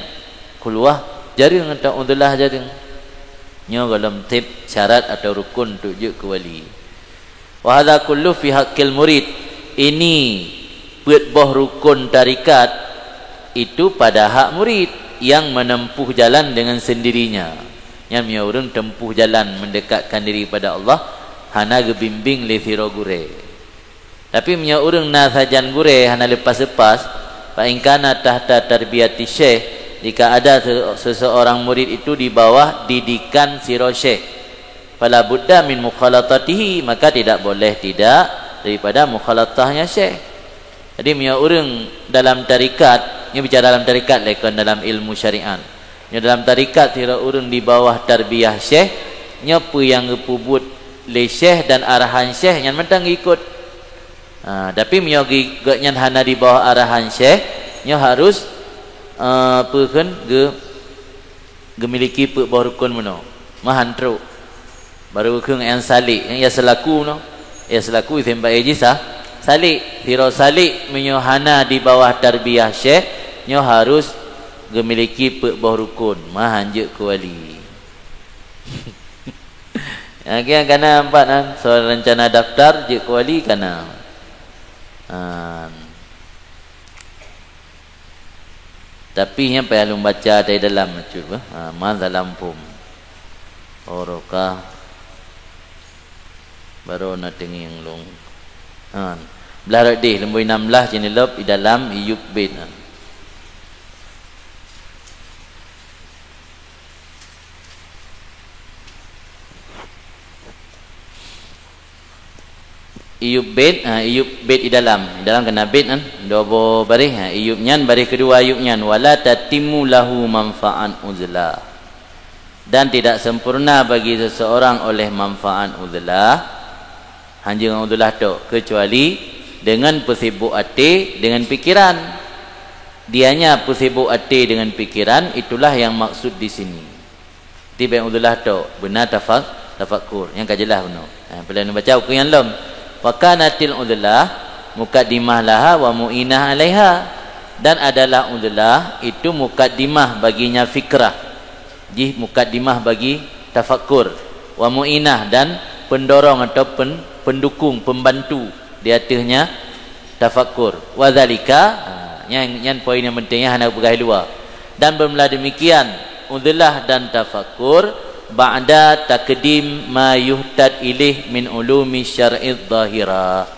keuluwa jareueng atau udeulah jareueng. Nyoe gohlom tieb syarat atau rukun untuk jeuet keu wali. Wa hadza kullu fi haqqil murid. Ini peuet boh rukun tarekat itu pada hak murid yang menempuh jalan dengan sendirinya. Nyan meunyoe ureuëng tempuh jalan mendekatkan diri pada Allah, hana geubimbing lé sidroe gurée. Tapi meunyoe ureuëng na sajan gurée hana leupah-leupah, fa in kana tahta tarbiyati syekh, jika ada se-, seseorang murid itu di bawah didikan sidroe syekh, fala budda min mukhalatatihi, maka tidak boleh tidak daripada mukhalatahnya syekh. Jadi meunyoe ureuëng dalam tarekat, nyoe bicara dalam tarekat lé kon dalam ilmu syariat. Nyoe dalam tarekat sidroe ureuëng di bawah tarbiyah syekh, nyoe peue nyang geupeubuet lé syekh dan arahan syekh nyan mantong geuikot. Ha, tapi meunyoe geuikot nyan hana di bawah arahan syekh, nyoe harus, eh, peue kheun geu-, geumiliki peuet boh rukun bunoe. Meuhan trok. Barô geukheun nyang salik, nyang ia seulaku bunoe. Ia seulaku item bae jih sa-, salik. Sidroe salik meunyoe hana di bawah tarbiyah syekh, nyoe harus geumiliki peuet boh rukun. Meuhan jeuet keu wali. Nyang kana empat nyan, soal rencana daftar jeuet keu wali kana. Ha. Tapi nyan payah lôn baca dari dalam cut bah. Ha, ma dalam phom. Oroka baru na teungieng lôn. Ha. Blah rot deh, leumbôi enam belas jeunilop i dalam iyup bet. Ha. Iyup bet, ha, iyup bet i dalam. I dalam kena bet kan? Dua boh baréh, ha, iyup nyan, baréh keudua iyup nyan. Wala tatimmu lahu manfa'an uzla. Dan tidak sempurna bagi seseorang oleh manfaat uzlah, hanjeut ngon uzlah tok, kecuali dengan peusibuk até dengan pikiran. Dianya peusibuk até dengan pikiran, itulah yang maksud di sini. Di bak uzlah tok, beuna tafak-, tafakkur. Nyang ka jeulaih bunoe. Ha, peuleueh neubaca buku nyang lom. Wa kanatil uzlah muqaddimah laha wa mu'inah 'alaiha. Dan adalah uzlah itu mukaddimah baginya fikrah. Jih mukaddimah bagi tafakkur. Wa mu'inah, dan pendorong atau pen-, pendukung, pembantu di ateuhnya tafakkur. Wa dzalika, ha, nyan, nyan poin nyang penting, nyan hana peugah luwa. Dan bermula demikian, uzlah dan tafakkur ba'da taqdim ma yuhtad ilaih min ulumi syar'i zahirah.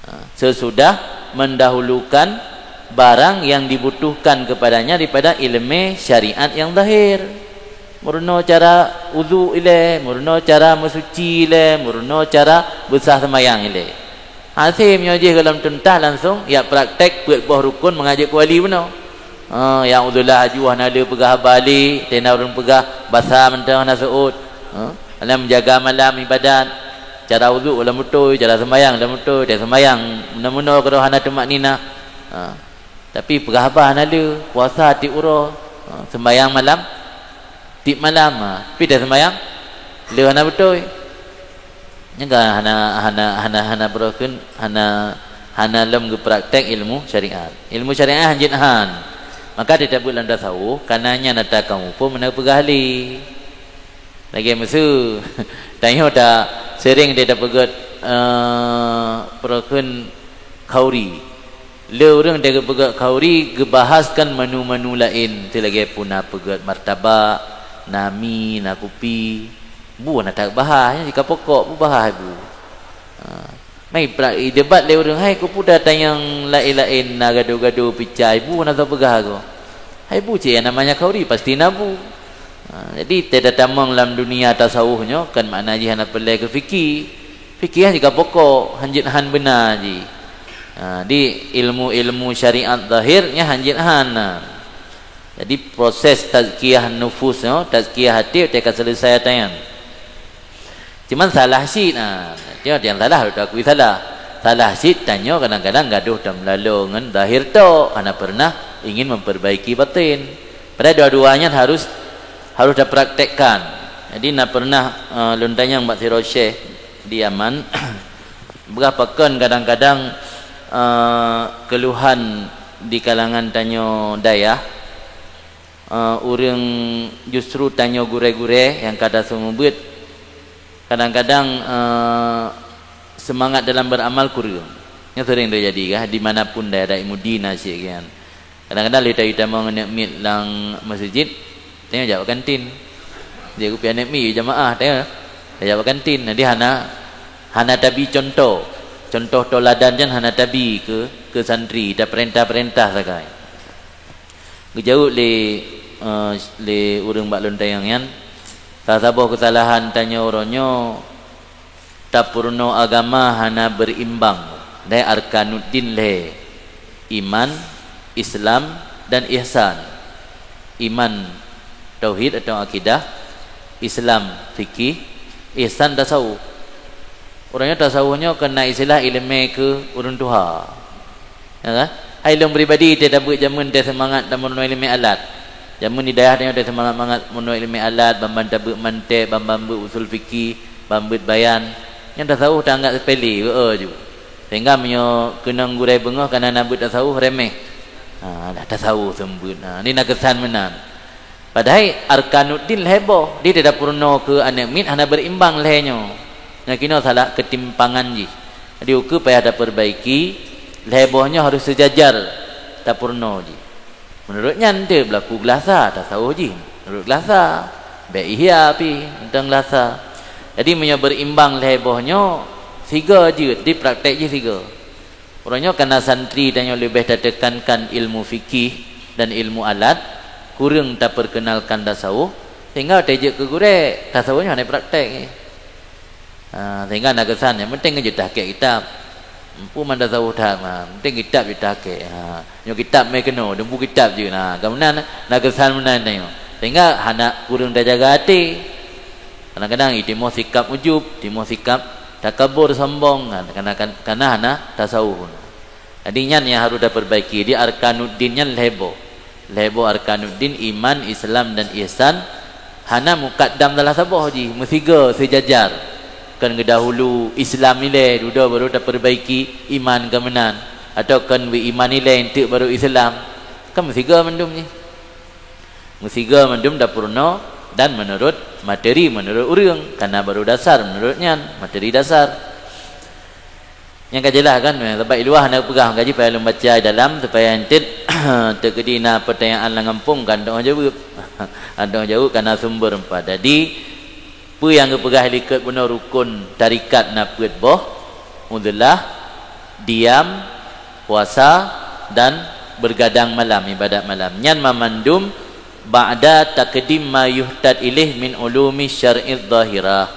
Ha, sesudah mendahulukan barang yang dibutuhkan kepadanya daripada ilmu syariat yang zahir. Meurunoe cara uzu ilée, meurunoe cara meusuci ilée, meurunoe cara beusah seumayang ilée. Hasé meunyoe jih gohlom tuntas langsung, jak praktek peuet boh rukun mangat jeuet keu wali bunoe. Ha, nyang uzlah aju hana le peugah haba lé, teuntang ureuëng peugah basa mantong hana seuôt. Ha, alam jaga malam ibadat. Cara uzu gohlom beutôi, cara seumayang gohlom beutôi, teuntang seumayang meunoe-meunoe keudroe hana tumakninah. Ha, tapi peugah haba hana le, puasa tiep uroe. Ha, seumayang malam tiep malam, ha, tapi teuntang seumayang le hana beutôi. Nyang ka hana, hana, hana, hana beurukon, hana, hana lom geupraktek ilmu syariat. Ilmu syariat hanjeut han. Maka teutabeuet lam tasawuf, kana nyan ata kamoe pun meunan peugah lé. Lagée miseue, tanyoe ta sering teupeugét, eh, beurukon khauri. Le ureuëng teupeugét khauri geubahaskan manu-manu laén, seulagée puna peugét martabak, na mi, na kupi. Bu na that bahas, nyan jih ka pokok, bu bahas bu. Ha. Mai pra-, idebat lé ureuëng, hai, keupeue ata nyang laén-laén na gado-gado picai, bu na soe peugah goe. Hai bu cit nyang namanya khauri, pasti na bu. Ha, jadi, teutamong lam dunia tasawuf nyoe, kan makna jih hana peureulée keu fikih. Fikih jih ka pokok, hanjeut han beuna jih. Ha, di ilmu-ilmu syariat zahir nyan hanjeut han na. Jadi, proses tazkiyah nufus nyoe, tazkiyah até, teuka seuleusai ata nyan. Cuman salah cit, ha, nyoe nyang salah, lôn akui salah. Salah cit tanyoe kadang-kadang gadoh tameulalo ngon zahir tok, hana pernah ingin memperbaiki batin. Padahai dua-dua nyan harus, harus tapraktekkan. Jadi, na pernah, eh, lôn tanyong bak sidroe syekh di Yaman, peugah pakon kadang-kadang, eh, keluhan di kalangan tanyoe dayah, eh, ureuëng justru tanyoe gurée-gurée nyang ka taseumeubeuet, kadang-kadang, eh, seumangat dalam beuramal kureueng. Nyoe seuring teujadi kah, di mana pun daerah ilmu di na syik nyan. Kadang-kadang lé tatamong aneuk miet lam meuseujid, tanyoe jak bak kantin. Jeuet kupiah aneuk miet jamaah, tanyoe jak bak kantin. Jadi hana, hana tabi cuntoh. Cuntoh teuladan nyan hana tabi keu, keu santri, tapeurintah-peurintah sagai. Geujaweueb lé, eh, lé ureuëng bak lôn tanyong nyan, salah saboh keusalahan tanyoe uroe nyoe, tapeurunoe agama hana beurimbang. Dai arkanuddin lhée, iman, Islam, dan ihsan. Iman, tauhid atau akidah, Islam, fikih, ihsan, tasawuf. Ureuëng nyoe tasawuf nyoe keunan istilah iéleumé keu ureuëng tuha. Ya kan? Hai lôn pribadi teutabeuet jameun teusemangat lam meurunoe iéleumé alat. Jameun di dayah tanyoe teusemangat-mangat meurunoe iéleumé alat, ban-ban tabeuet mantek, ban-ban beuet usul fikih, ban beuet bayan. Nyang tasawuf taanggab seupele, beu-e ju. Sehingga meunyoe keunong gurée beungoh kana na beuet tasawuf remeh. Ha, dah tasawuf seumeubeuet. Ha, ni na keusan meunan. Padahai arkanuddin lhée boh, di tapeurunoe keu aneuk miet hana beurimbang lhée nyoe. Nyang kinoe salah keutimpangan jih. Jadi ukeue payah tapeurbaiki, lhée boh nyoe harôh seujajar tapeurunoe jih. Meunurot nyan teuh beulaku geulasa, tasawuf jih meunurot geulasa, bék ihya pih mantong geulasa. Jadi meunyoe beurimbang lhée boh nyoe, sigoe jeuet, di praktek jih sigoe. Uroe nyoe kana santri tanyoe leubeh tateukankan ilmu fikih dan ilmu alat, kureueng tapeurkeunalkan tasawuf, sehingga watée jeuet keu gurée, tasawuf nyoe hana praktek. Ha, sehingga na keusan nyang penting jeuet tahkik kitab. Empu man tasawuf that, ha, penting kitab jeuet tahkik. Ha, nyoe kitab mé keunoe, deumpu kitab jeuet. Ha, ka meunan na keusan meunan tanyoe. Sehingga hana kureueng tajaga até. Kadang-kadang itimoh sikap ujub, timoh sikap takabur, sombong, kan, karena, kan, karena hana tasawuf. Jadi nyan nyang harôh tapeurbaiki. Di arkanuddin nyan lhèe boh. Lhèe boh arkanuddin, iman, Islam, dan ihsan, hana mukaddam salah saboh jih, meusigoe seujajar. Kon geudahulu Islam ilèe, dudoe barô tapeurbaiki iman keu meunan, atawa kon beuiman ilèe, eunteuk barô Islam. Kan meusigoe mandum jih. Meusigoe mandum tapeurunoe dan meunurot materi, meunurot ureueng, karena barô dasar meunurot nyan, materi dasar. Nyang ka jeulaih kan, sabab i luwa hana peugah, gaji payah lôn baca i dalam, supaya eunteuk teukeudi na peutanyaan lam gampông, kan dong jaweueb. Kan dong jaweueb, karena sumber empat. Jadi, peue nyang geupeugah likot bunoe rukon tarekat na peuet boh, uzlah, diam, puasa, dan bergadang malam, ibadat malam. Nyan mamandum ba'da taqdim ma yuhtad ilaih min ulumi syar'i zahirah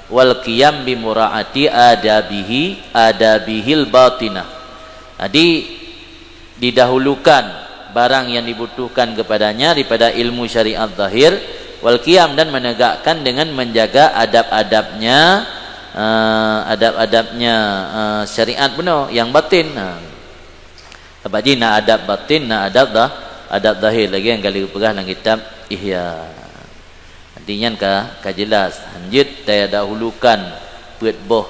wal qiyam bi mura'ati adabihi, adabihil batinah. Jadi, didahulukan barang yang dibutuhkan kepadanya daripada ilmu syariat zahir, wal qiyam, dan menegakkan dengan menjaga adab-adabnya, eh, adab-adabnya, eh, syariat bunoe nyang batin. Nah, sabab jih na adab batin, na adab zah-, adab zahir lagèe nyang ka lheueh peugah lam kitab Ihya. Arti nyan ka, ka jeulaih, hanjeuet tadahulukan peuet boh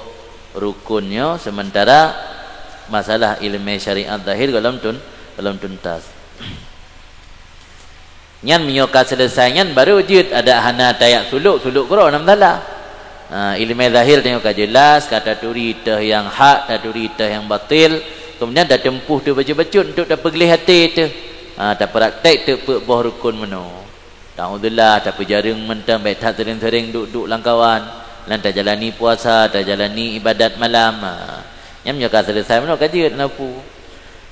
rukon nyoe, sementara masalah ileumèe syariat zahir gohlom tun-, gohlom tuntas. Nyan meunyoe ka seuleusai nyan, barô jeuet, adak hana tajak suluk, suluk keudroe na meusalah. Ha, ileumèe zahir tanyoe ka jeulaih, ka taturi teuh nyang hak, taturi teuh nyang batil, keumudian tateumpuh teuh bacut-bacut untuk tapeugleh até teuh. Ha, tapraktek teuh peuet boh rukon meunoe. Ta'udzullah, tapeujareueng mantong, bèk that seuréng-seuréng duek-duek lam kawan, lam tajalani puasa, tajalani ibadat malam. Ha. Nyan meunyoe ka seuleusai meunoe ka jeuet na peue.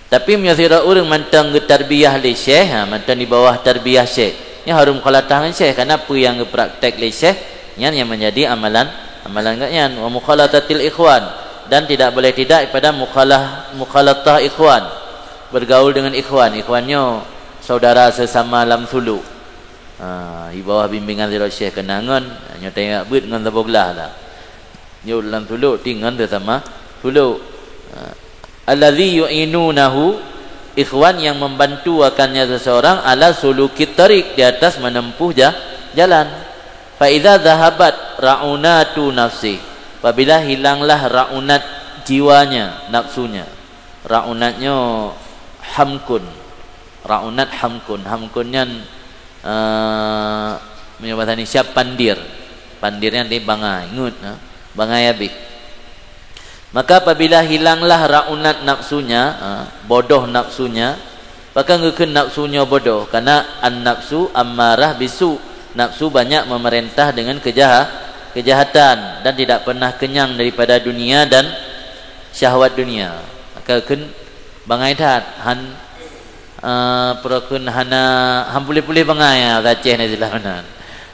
Tapi meunyoe sidroe ureueng mantong geutarbiyah lé syekh, ha, mantong di bawah tarbiyah syekh, nyan harôh mukhalatah ngon syekh, karena peue nyang geupraktek lé syekh, nyan nyang meunjadi amalan, amalan gobnyan. Wa mukhalatatil ikhwan, dan tidak boleh tidak pada mukhalah-, mukhalatah ikhwan, bergaul dengan ikhwan. Ikhwan nyoe saudara sesama lam suluk. Ha, di bawah bimbingan sidroe syekh keunan ngon, nyoe teuingat beuet ngon saboh glah lah. Nyoe lam suluk, ti ngon sesama suluk. Ha. Allazi yu'inunahu, ikhwan yang membantu akannya seseorang, ala sulukit tariq, di atas menempuh ja-, jalan. Fa idza zahabat ra'unatu nafsi, apabila hilanglah ra'unat jiwanya, nafsunya. Ra'unat nyoe hamkun. Ra'unat hamkun. Hamkun nyan, eh, meunyoe bahasa Indonesia pandir. Pandir nyan di bangai, ngeut, ha. Bangai habéh. Maka apabila hilanglah ra'unat nafsunya, ha, bodoh nafsunya, pakon geukheun nafsu nyoe bodoh? Karena an-nafsu ammarah bisu. Nafsu banyak memerintah dengan kejaha-, kejahatan dan tidak pernah kenyang daripada dunia dan syahwat dunia. Maka geukheun bangai that, han, eh, peue kheun hana, han puléh-puléh bangai, ah, Aceh na istilah meunan.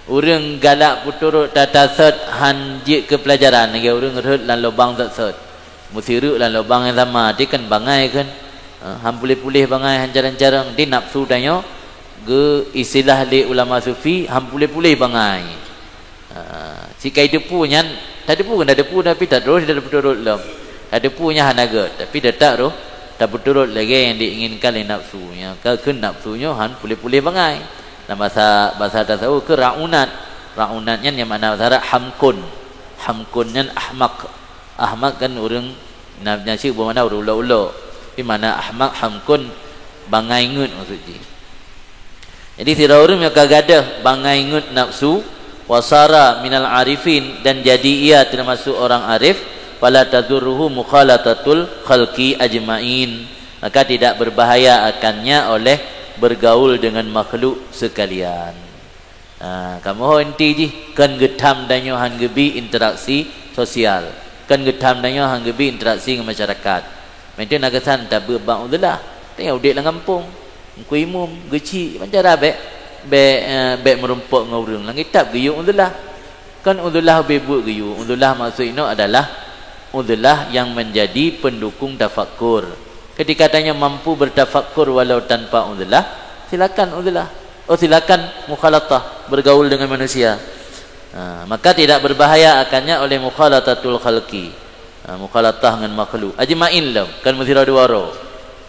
Ureueng galak peuturot tata sot han jeuet keu peulajaran, lagèe ureueng rhot lam lubang sot-sot. Meusireuk lam lubang nyang sama, ti kan bangai kan. Ah, han puléh-puléh bangai, han carông-carông, di nafsu tanyoe geu istilah lé ulama sufi, han puléh-puléh bangai. Ha, sikai teupeu nyan, tateupeu kan tateupeu, tapi tak terus tapeuteuturot lom. Tateupeu nyan hana gèt, tapi teutap roh tapeuteuturot lagèe nyang diinginkan lé nafsu. Nyang ka kheun nafsu nyoe han puléh-puléh bangai. Lam basa, basa tasawuf kheun ra'unat. Ra'unat nyan nyang makna basa Arab hamkun. Hamkun nyan ahmaq. Ahmaq kan ureueng, na, nyan cit beumakna ureueng ulok-ulok. Tapi makna ahmaq, hamkun, bangai ngeut maksud jih. Jadi, sidroe ureueng nyang ka gadôh bangai ngeut nafsu, wasara minal arifin, dan jadi ia termasuk orang arif, fala tadurruhu mukhalatatul khalqi ajma'in, maka tidak berbahaya akannya oleh bergaul dengan makhluk sekalian. Ha, kamoe ho inti jih, kon geutham tanyoe han geubi interaksi sosial, kon geutham tanyoe han geubi interaksi ngon masyarakat. Meuntang na keusan tabeuet bak uzlah, tanyoe udép lam gampông. Teungku Imum geuchik, ban cara bèk, bèk, eh, bèk meurumpok ngon ureueng. Lam kitab geuyue uzlah. Kon uzlah ubé buet geuyue. Uzlah maksud inoe adalah uzlah yang menjadi pendukung tafakur. Ketika tanyoe mampu bertafakur walau tanpa uzlah, silakan uzlah. Oh, silakan mukhalatah, bergaul dengan manusia. Ha, maka tidak berbahaya akannya oleh mukhalatatul khalqi. Ha, mukhalatah ngon makhluk. Ajma'in lom, kan meusidroe dua droe.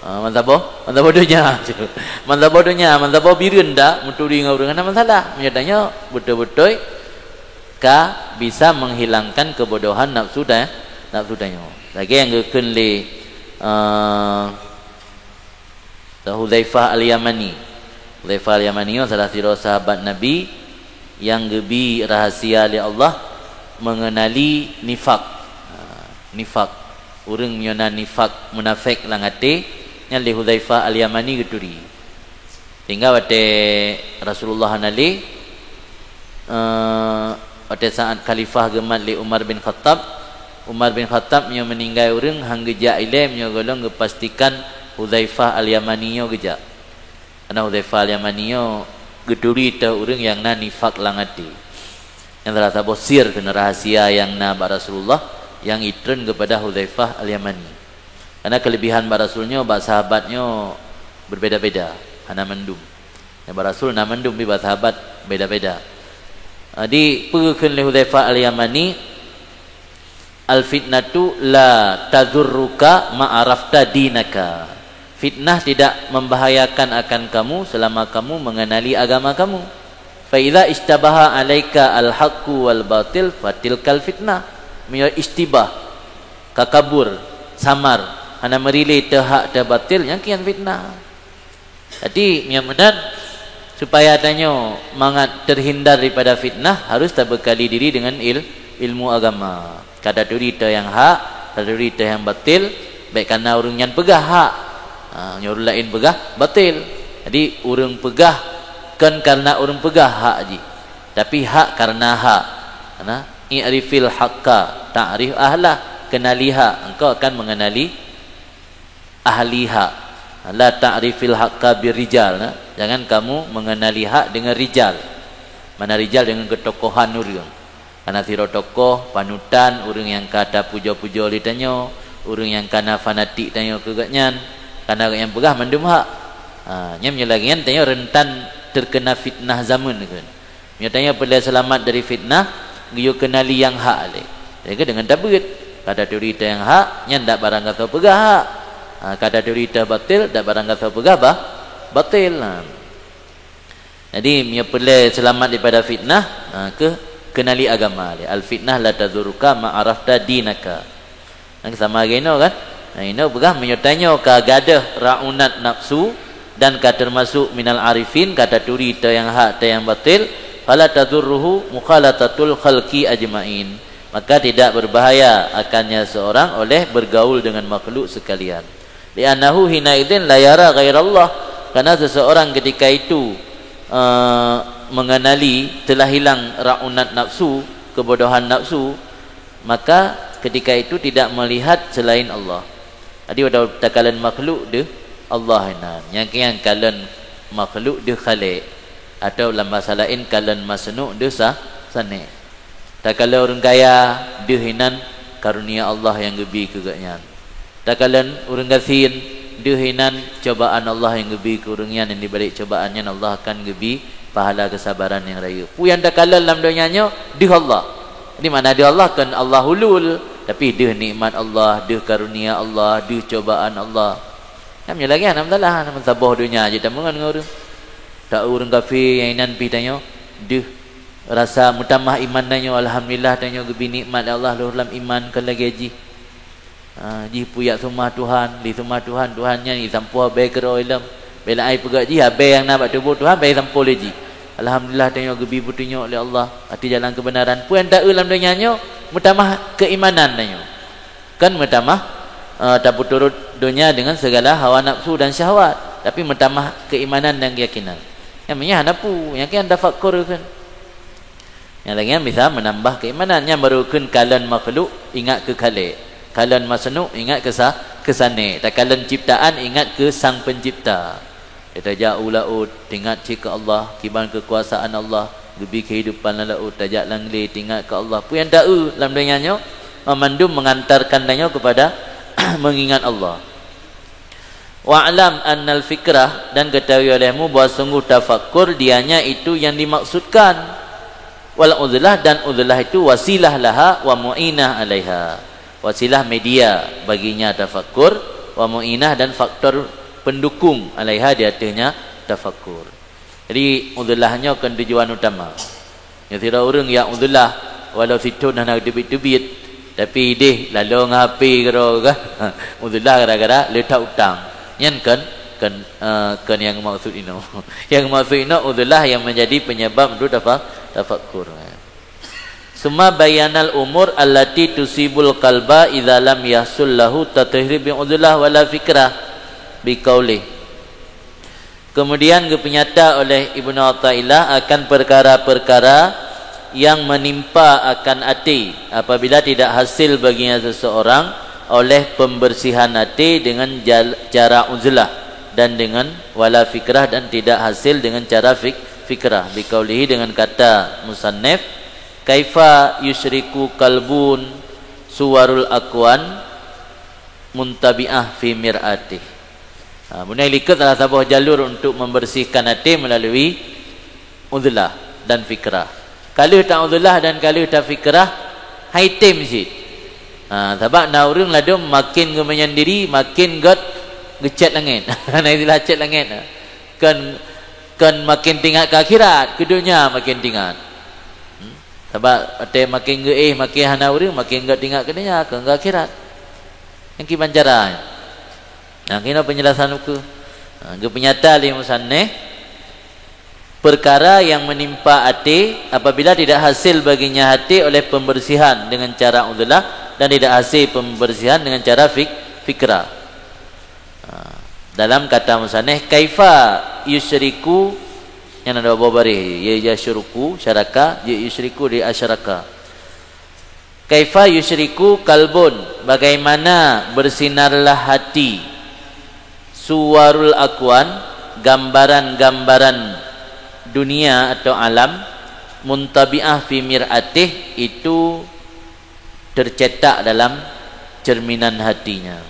Ha, meusaboh, meusaboh donya. Meusaboh donya, meusaboh bireuen dak, meuturi ngon ureuëng hana masalah. Meunyoe tanyoe beutôi-beutôi ka bisa menghilangkan kebodohan nafsu ta-, nafsu tanyoe. Lagée nyang geukheun lé, eh, Hudzaifah Al-Yamani. Hudzaifah Al-Yamani nyoe salah sidroe sahabat Nabi nyang geubi rahasia lé Allah mengenali nifak. Ha, nifak. Ureuëng nyoe na nifak, munafék lam até, nyan lé Hudzaifah Al-Yamani geuturi. Sehingga watée Rasulullah hana lé, eh, watée saat khalifah geumat lé Umar bin Khattab, Umar bin Khattab nyoe meuninggai ureuëng han geujak ilée meunyoe gohlom geupastikan Hudzaifah Al-Yamani nyoe geujak. Karena Hudzaifah Al-Yamani nyoe geuturi teuh ureuëng nyang na nifak lam até. Nyang salah saboh sir keuh rahasia nyang na bak Rasulullah nyang jitreun keupada Hudzaifah Al-Yamani. Karena kelebihan bak Rasul nyoe, bak sahabat nyoe berbeda-beda, hana mandum. Nyang bak Rasul na mandum, tapi bak sahabat beda-beda. Jadi, peue kheun lé Hudzaifah Al-Yamani, "Al-fitnatu la tadurruka ma arafta dinaka." Fitnah tidak membahayakan akan kamu selama kamu mengenali agama kamu. "Fa idza istabaha alaika al-haqqu wal batil fatilkal fitnah." Meunyoe istibah, ka kabur, samar, hana meurilée teuh hak teuh batil, nyan keuh nyan fitnah. Jadi, meunyoe meunan, supaya tanyoe mangat terhindar daripada fitnah, harus tabeukali diri dengan il-, ilmu agama. Ka taturi teuh nyang hak, taturi teuh nyang batil, bék kana ureuëng nyan peugah hak. Ha, nyoe ureuëng laén peugah batil. Jadi, ureuëng peugah kon karena ureuëng peugah hak jih, tapi hak karena hak. Karena, "I'rifil haqqa ta'rif ahlah." Kenali hak, engkau akan mengenali ahli hak. "La ta'rifil haqqa bir rijal." Nah, jangan kamu mengenali hak dengan rijal. Mana rijal? Dengan ketokohan ureuëng. Karena sidroe tokoh, panutan, ureuëng nyang ka tapujoe-pujoe lé tanyoe, ureuëng nyang ka na fanatik tanyoe keu gobnyan, karena gobnyan peugah mandum hak. Ha, nyan meunyoe lagée nyan tanyoe rentan terkena fitnah zaman kheun. Meunyoe tanyoe peureulée seulamat dari fitnah, geuyue keunali nyang hak lé. Jadi deungon tabeuet, ka taturi teuh nyang hak, nyan dak barang gasoe peugah hak. Ha, ka taturi teuh batil, dak barang gasoe peugah bah, batil. Ha. Jadi, meunyoe peureulée seulamat daripada fitnah, ha, keuh keunali agama lé. "Al-fitnah la tadurruka ma arafta dinaka." Nyan sama lagée inoe kan? Nah, inoe peugah meunyoe tanyoe ka gadôh raunat nafsu dan ka teumasuk minal arifin, ka taturi teuh nyang hak teuh nyang batil, "fala tadurruhu mukhalatatul khalqi ajma'in." Maka tidak berbahaya akannya seorang oleh bergaul dengan makhluk sekalian. "Li'annahu hina idzin la yara ghairallah." Karena seseorang ketika itu, eh, mengenali, telah hilang raunat nafsu, kebodohan nafsu, maka ketika itu tidak melihat selain Allah. Jadi, watée takalon makhluk deuh Allah inan. Nyang keu nyan kalon makhluk deuh Khaliq, atau lam basa laén kalon masnuk deuh sa-, sanék. Takalon ureuëng kaya deuh inan karunia Allah nyang geubi keu gobnyan. Takalon ureuëng gasien deuh inan cobaan Allah nyang geubi keu ureuëng nyan, nyang di balik cobaan nyan Allah akan geubi pahala keusabaran nyang rayeuk. Peue nyang takalon lam donya nyoe deuh Allah. Jadi makna deuh Allah kon Allah hulul, tapi deuh nikmat Allah, deuh karunia Allah, deuh cobaan Allah. Nyan meunyoe lagée nyan, alhamdulillah, na meusaboh donya jih tameungon ngon ureuëng. Ta ureuëng kafé nyang inan pih tanyoe deuh rasa meutamah iman tanyoe, alhamdulillah tanyoe geubi nikmat lé Allah lheueh lam iman kon lagée jih. Ha, jih peue jak seumah Tuhan, di seumah Tuhan, Tuhan nyan jisampoe abée keudroe lom. Bela ai peugah jih abée nyang na bak tuboh Tuhan, abée jisampoe lé jih. Alhamdulillah tanyoe geubi peutunyok lé Allah ateueh jalan keubeunaran. Peue nyang ta-eu lam donya nyoe meutamah keuimanan tanyoe. Kon meutamah, eh, tapeuturot donya deungon segala hawa nafsu dan syahwat, tapi meutamah keuimanan dan keuyakinan. Nyang meunyoe hana peue, nyang keu nyan tafakur kheun. Nyang lagée nyan bisa meunambah keuimanan. Nyan barô kheun kalon makhluk ingat keu Khaliq, kalon masnuk ingat keu sa-, keu sanék, takalon ciptaan ingat keu Sang Pencipta. Tajak u laôt, teuingat cit keu Allah, kiban keukuasaan Allah, geubi keuhidupan lam laôt, tajak lam glé, teuingat keu Allah. Peue nyang ta-eu lam donya nyoe, mandum mengantarkan tanyoe kepada mengingat Allah. Wa'lam annal fikrah, dan ketahui olehmu bahwa sungguh tafakkur dianya itu yang dimaksudkan. Wal uzlah, dan uzlah itu wasilah laha wa mu'inah alaiha. Wasilah media baginya tafakkur, wa mu'inah, dan faktor pendukung alaiha di atasnya tafakkur. Jadi uzlah nyoe kon tujuan utama. Nyoe sidroe ureuëng nyang uzlah, walau sithon hana teubiet-teubiet, tapi ideh laloe ngon H P keudroe kan. Uzlah gara-gara le that utang. Nyan kan, kan, eh, kan nyang maksud inoe. Nyang maksud inoe uzlah nyang menjadi penyebab untuk tafa-, tafakkur. Summa bayanal umur allati tusibul qalba idza lam yahsul lahu tathhir bi uzlah wala fikrah, biqaulih. Kemudian geupeunyata oleh Ibnu Athaillah akan perkara-perkara yang menimpa akan até apabila tidak hasil baginya seseorang oleh pembersihan até dengan jal-, cara uzlah dan dengan wala fikrah, dan tidak hasil dengan cara fik-, fikrah, biqaulihi, dengan kata musannif, "Kaifa yusyriku qalbun suwarul akwan muntabi'ah fi mir'atih." Ha, bunoe likot salah saboh jalur untuk membersihkan até melalui uzlah dan fikrah. Ka lheueh ta uzlah dan ka lheueh ta fikrah, hai tem cit. Ha, sabab na ureuëng ladom makin geumeunyan diri, makin gét geucet langét. Na istilah cet langét. Kan, kan makin tingat ke akhirat, ke dunia makin tingat. Hmm? Sabab até makin geuéh, makin hana ureuëng, makin gét tingat ke dunia, ke akhirat. Nyang kiban cara. Nah, keunoe penjelasan ukeue. Ha, geupeunyata lé musannif, perkara yang menimpa até apabila tidak hasil baginya hati oleh pembersihan dengan cara uzlah dan tidak hasil pembersihan dengan cara fik-, fikrah. Ha, dalam kata musannif, "Kaifa yusyriku," nyan ada dua baréh, ya, yasyruku, syaraka, ya, yusyriku di asyraka. "Kaifa yusyriku qalbun," bagaimana bersinarlah hati, "suwarul akwan," gambaran-gambaran dunia atau alam, "muntabi'ah fi mir'atih," itu tercetak dalam cerminan hatinya.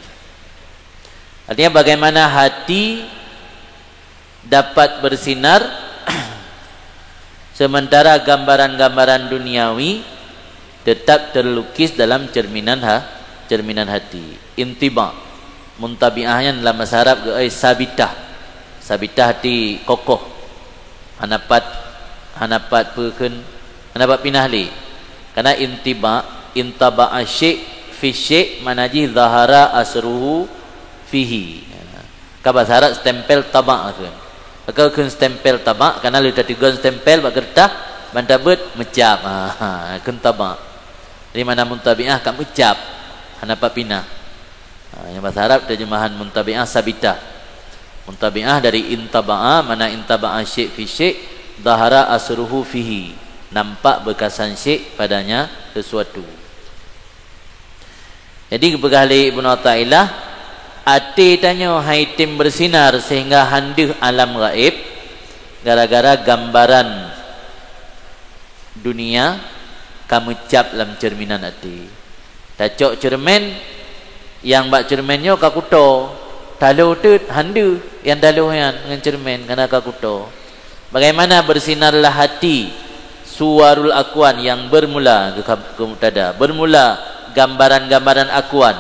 Artinya, bagaimana hati dapat bersinar, sementara gambaran-gambaran duniawi tetap terlukis dalam cerminan ha-, cerminan hati. Intiba, muntabi'ah nyan lam bahasa Arab geuai sabitah. Sabitah arti kokoh. Hana pat, hana pat peue kheun, hana pat pinah lé. Karena intiba, intaba'a syai' fi syai' makna jih zahara asruhu fihi. Ka bahasa Arab stempel taba' kheun. Pakon kheun stempel taba', karena lheueh tateugon stempel bak keureutah, ban tabeuet meucab. Ha, ha, kheun taba'. Jadi makna muntabi'ah ka meucab, hana pat pinah. Ha, nyang bahasa Arab terjemahan muntabi'ah sabitah. Muntabi'ah dari intaba'a, makna intaba'a syai' fi syai', zahara asruhu fihi. Nampak bekasan syai' padanya sesuatu. Jadi, geupeugah lé Ibnu Athaillah, até tanyoe hai tem bersinar sehingga han deuh alam gaéb gara-gara gambaran dunia ka meucab lam cerminan até. Tacok cermin, nyang bak cermin nyoe ka kuto, taloh teut han deuh nyang taloh nyan ngon cermin, karena ka kuto. Bagaimana bersinarlah hati, suwarul akwan yang bermula, ke, ke mubtada, bermula gambaran-gambaran akwan.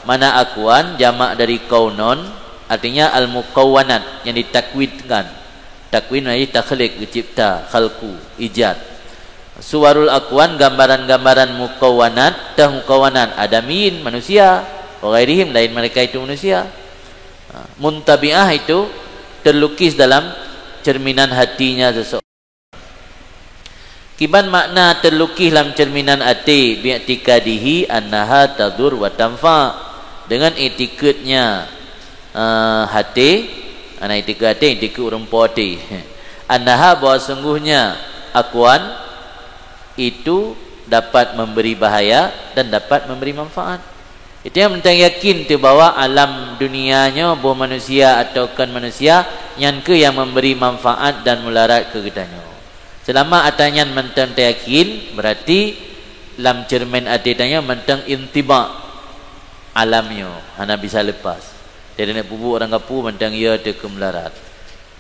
Mana akwan, jamak dari kaunon, artinya al-mukawwanat, yang ditakwinkan. Takwin makna takhliq, geucipta, khalqu, ijad. Suwarul akwan, gambaran-gambaran mukawwanat, tah mukawwanat, adamiyin, manusia, wa ghairihim, lain mereka itu manusia. Ha, muntabi'ah itu terlukis dalam cerminan hatinya seseorang. Kiban makna terlukis lam cerminan até, bi'tikadihi annaha tadur wa tanfa, dengan itikadnya, eh, até, ana itikad até, itikad ureuëng po até. Annaha, bahwa sungguhnya akwan itu dapat memberi bahaya dan dapat memberi manfaat. Itu nyang mantong yakin teuh bahwa alam dunia nyoe, boh manusia atawa kon manusia, nyan kheueh nyang memberi manfaat dan mudarat keu geutanyoe. Seulama ata nyan mantong tayakin, berarti lam cermin até tanyoe mantong intiba alam nyoe, hana bisa lepas. Teudeuneuek peubuet urang kapeue mantong yö teukeumlarat.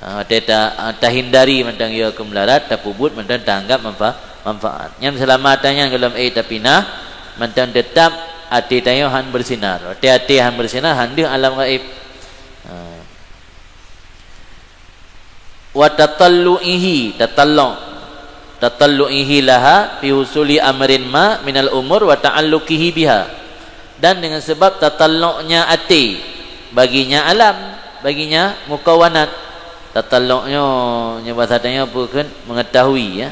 Ha, watée ta-, tahindari mantong yö keumlarat, tapeubuet mantong taanggap manfa-, manfaat. Nyan seulama tanyan gohlom ék tapinah, mantong teutab até tanyoe han beusinar. Watée até han beusinar, han deuh alam gaéb. Ha. Wa tatallu'ihi, tatallu'. Tatallu'ihi laha fi husuli amrin ma minal umur wa ta'alluqihi biha. Dan dengan sebab tatalluknya até baginya alam, baginya mukawanat. Tatalluk nyoe, nyoe bahasa tanyoe peue kheun? Mengetahui, ya.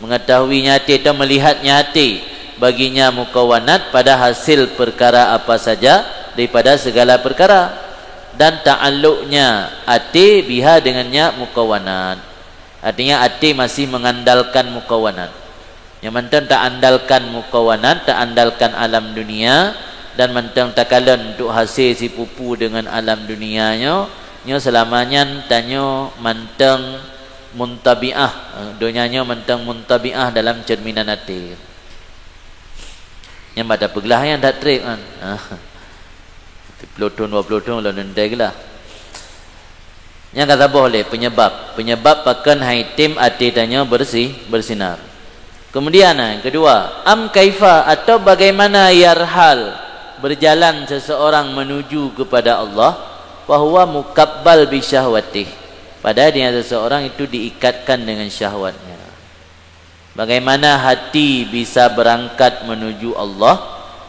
Mengetahuinya até atau melihatnya até baginya mukawanat pada hasil perkara apa saja daripada segala perkara. Dan ta'alluqnya até biha dengannya mukawanat. Artinya até masih mengandalkan mukawanat. Nyang mantong taandalkan mukawanat, taandalkan alam dunia, dan mantong takalon untuk hase sipupu deungon alam dunia nyoe, nyoe seulama nyan tanyoe mantong muntabi'ah, eh, donya nyoe mantong muntabi'ah dalam cerminan até. Nyang bak tapeuglah nyan that treb kan. Siploh thon, dua ploh thon lom neuntée geulah. Nyang ka saboh lé penyebab. Penyebab pakon hai tem até tanyoe bersih, bersinar. Kemudian, yang kedua, am kaifa atau bagaimana yarhal berjalan seseorang menuju kepada Allah, wa huwa mukabbal bi syahwatih. Padahal dengan seseorang itu diikatkan dengan syahwatnya. Bagaimana hati bisa berangkat menuju Allah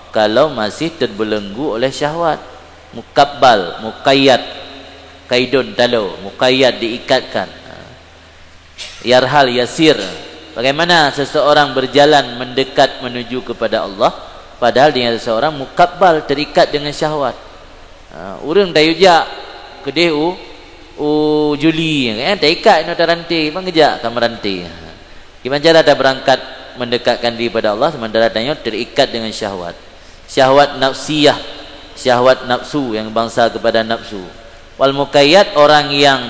kalau masih terbelenggu oleh syahwat? Mukabbal, muqayyad, qaidun talo, muqayyad diikatkan. Ha. Yarhal yasir. Bagaimana seseorang berjalan mendekat menuju kepada Allah padahal dia seseorang mukabbal terikat dengan syahwat? Ha, ureuëng tayue jak keudeh u, u juli, kan? Taikat inoe taranté, ban geujak ka meranté. Ha. Kiban cara tabeurangkat mendekatkan diri pada Allah sementara tanyoe terikat dengan syahwat. Syahwat nafsiyah, syahwat nafsu yang bangsa kepada nafsu. Wal muqayyad, orang yang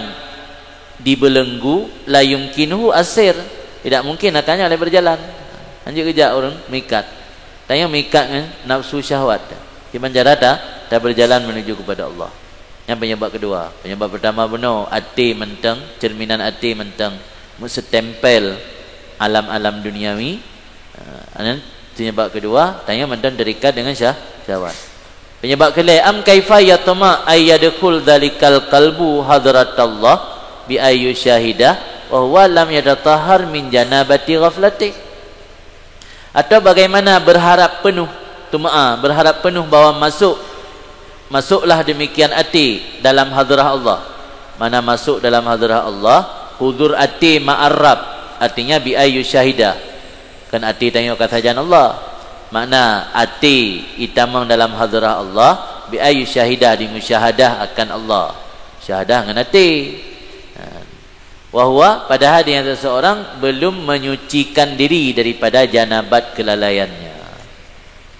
dibelenggu, la yumkinuhu asir, tidak mungkin akannya oleh berjalan. Hanjeuet geujak ureuëng meuikat. Tanyoe meuikat ngon nafsu syahwat. Kiban cara ta, tabeurjalan menuju kepada Allah. Nyan penyebab kedua. Penyebab pertama bunoe, até mantong, cerminan até mantong meuseutempel alam-alam duniawi. Ha, nyan penyebab kedua, tanyoe mantong terikat dengan syah-, syahwat. Penyebab keulhée, am kaifa yatma ay yadkhul dzalikal qalbu hadratallah bi ay yusyahidah wa huwa lam yatatahhar min janabati ghaflatih. Atau bagaimana berharap penuh, tuma'a, berharap penuh bahwa masuk, masuklah demikian até dalam hadrah Allah. Mana masuk dalam hadrah Allah, hudur até ma'arab, artinya bi ay yusyahidah. Kan até tanyoe ka sajan Allah. Makna até itamong dalam hadrah Allah, bi ay yusyahidah, dimusyahadah akan Allah. Syahadah ngon até. Ha. Wa huwa, padahal dia seseorang belum menyucikan diri daripada janabat kelalaiannya.